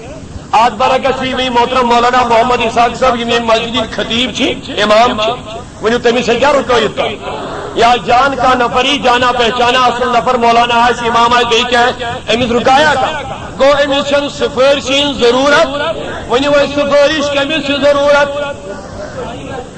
اَتھ برعکس چھِ یِم محترم مولانا محمد اسحاق صٲب، یِم ییٚمہِ مسجدِ ہٕنٛدۍ خطیب چھِ، امام چھِ۔ ؤنِو، تٔمِس ہیٚکیٛاہ رُکٲیِتھ کانٛہہ؟ یا جان کانٛہہ نفر یی، جانا پہچانا اصل نفر مولانا آسہِ، امام آسہِ، بیٚیہِ کیٛاہ آسہِ، أمِس رُکایا کانٛہہ؟ گوٚو، أمِس چھَنہٕ سفٲرِشہِ ہٕنٛز ضروٗرت۔ ؤنِو وۄنۍ، سفٲرِش کٔمِس چھِ ضروٗرت؟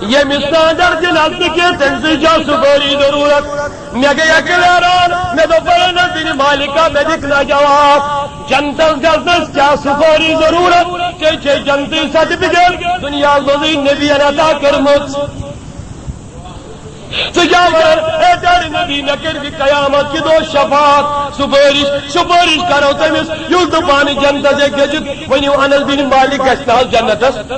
ییٚمِس نہٕ اندر دِل آسہِ کینٛہہ، تٔمۍ سٕے چھا سفٲرِش ضروٗرت؟ مےٚ گٔے اکھ ویران، مےٚ دوٚپ، "ہے انس بن مالکا، مےٚ دِکھ نہ جواب، جنتس گژھنس کیٛاہ سفٲرِش ضروٗرت؟ ژےٚ چھے جنتی سرٹیفکیٹ دُنیاہس منٛزٕے نبین عطا کٔرمٕژ۔" ژٕ کیٛاہ کر، اے تیرِ نبی، مےٚ کٔرۍ زِ قیامت کہِ دۄہ شفاعت، سفٲرِش، سفٲرِش کرو تٔمِس، یُس نہٕ پانہٕ جنتس ہیٚکہِ گٔژھِتھ۔ ؤنِو، انس بن مالک گژھِ نہ حظ جنتس؟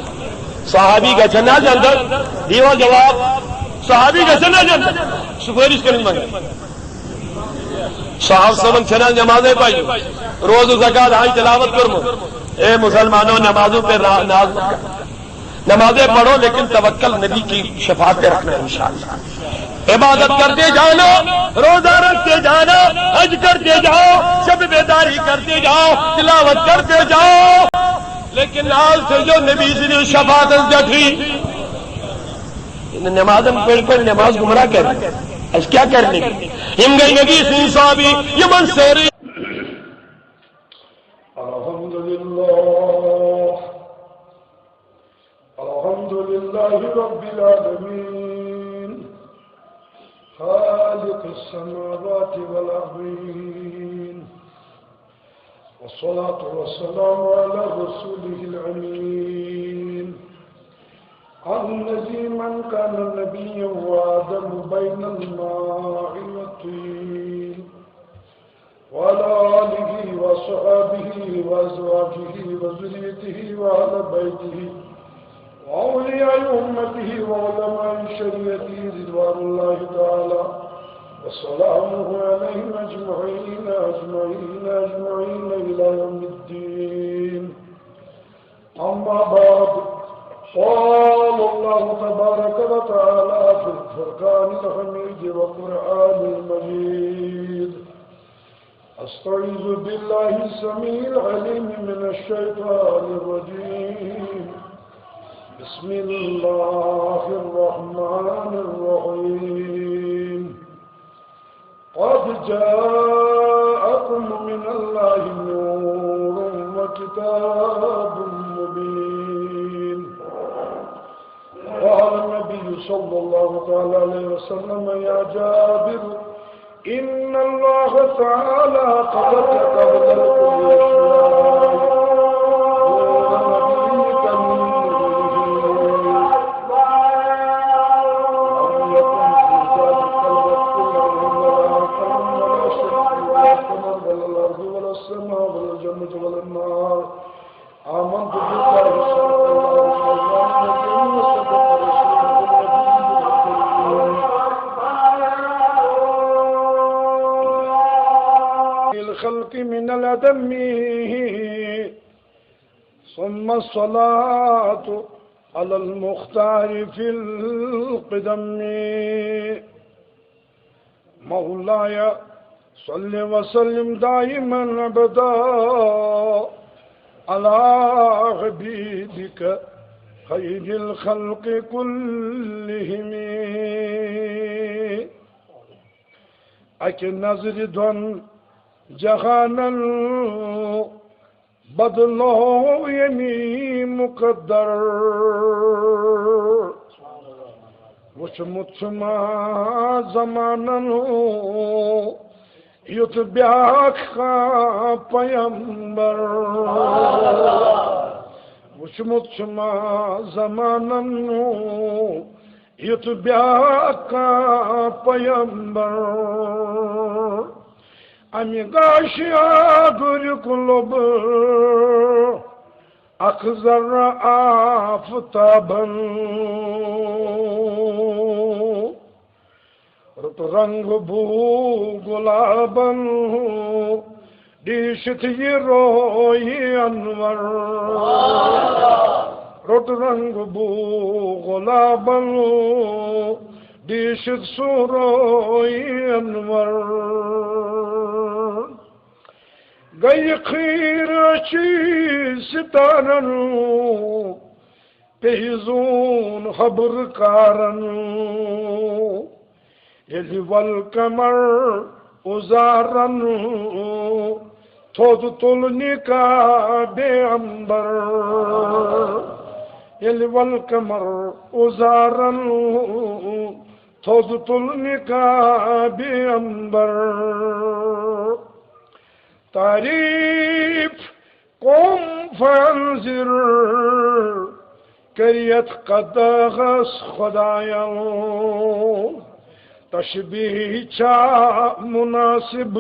صحابی گژھن نہ حظ جنتس؟ دِیِو حظ جواب۔ صحابی گژھن نہ جنتس؟ سفٲرِش کٔمِس منٛگن؟ صحابہ صٲبن چھنہٕ حظ نمازے پجہِ؟ روزٕ، زکات، حج، تلاوت کٔرمٕژ؟ اے مسلمانوں، نمازوں پہ را-، ناز مت کرو۔ نمازیں پڑھو، لیکن توکل نبی کی شفاعت پہ رکھنا ہے انشاءاللہ۔ عبادت کرتے جانا، روزہ رکھتے جانا، حج کرتے جاؤ، شب بیداری کرتے جاؤ، تلاوت کرتے جاؤ، لیکن ناز تھٲیزیو نبی سٕنٛدِ شفاعتس پٮ۪ٹھٕے۔ نمازن پٔرۍ پٔرۍ نماز گمراہ کرِ۔ اَسہِ کیٛاہ کرِ نبی؟ یِم گٔے نبی سٕنٛدۍ صحابی، یِمن سٲرٕے۔ الحمد لله۔ الحمد لله رب العالمين، خالق السماوات والأرضين، والصلاة والسلام على رسوله الأمين، الذي من كان نبيا وآدم بين الماء والطين، وعلى آله وصحبه وأزواجه وذريته وأهل بيته وأولياء أمته وعلماء شريعته رضوان الله تعالى وسلامه عليهم أجمعين، أجمعين، أجمعين إلى يوم الدين. أما بعد، قال الله تبارك وتعالى في الفرقان الحميد والقرآن المجيد: أستعيذ بالله السميع العليم من الشيطان الرجيم. بسم الله الرحمن الرحيم. قد جاءكم من الله نور وكتاب مبين. قال النبي صلى الله تعالى عليه وسلم: يا جابر، إن الله تعالى قد كتب لكم الأشياء. لم يكن في ذلك الوقت لهم ولا عقل ولا شمس ولا قمر ولا الأرض ولا السماء ولا الجنة ولا النار. آمنت بالله، صدق الله مولانا العظيم، وصدق رسوله النبي الكريم. الخلق من العدم، ثم الصلاة على المختار في القدم. مولاي صل وسلم دائما أبدا على حبيبك خير الخلق كلهم. اکہِ نظرِ دۄن جہانن بدلو یمی مقدر۔ وُچھمُت چھُ ما زمانن یُتھ بیاکھ کانٛہہ پیمبر۔ وُچھمُت چھُ ما زمانن یُتھ بیاکھ کانٛہہ پیمبر۔ امہِ گاشہِ آگُریُک لوٚب اکھ ذرٕ آفتابن۔ روٚٹ رنگ بو گۄلابن، ڈیٖشِتھ یہِ رویہِ انور۔ روٚٹ رنگ بو گۄلابن، ڈیٖشِتھ سُہ رویہِ انور۔ گٔیہِ خیٖر چی ستارن، پیٚیہِ زوٗن حبر کارن۔ ییٚلہِ وَل قمر اُزارن تھوٚد تُل نقابِ عنبر۔ ییٚلہِ وَل قمر اُزارن تھوٚد تُل نقابِ عنبر۔ تعریف قوم فانذر کٔرِتھ قدس خدایو۔ تشبیہ چھا مناسب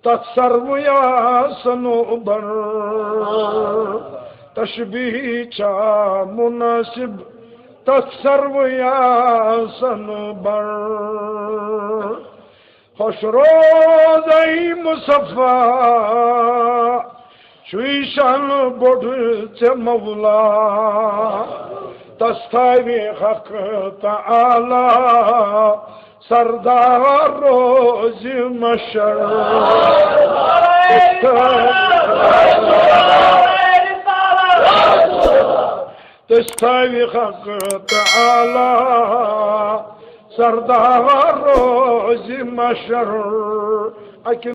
تتھ سرویا صنوبر؟ تشبیہ چھا مناسب تتھ سرویا صنوبر؟ خوش روزے مصطفیٰ چھُے شان بوٚڑ ژےٚ مولا۔ تس تھاوِ حق تعالیٰ سردار روزِ محشر۔ تس تھاوِ حق تعالیٰ سردار روزِ محشر۔ اکہِ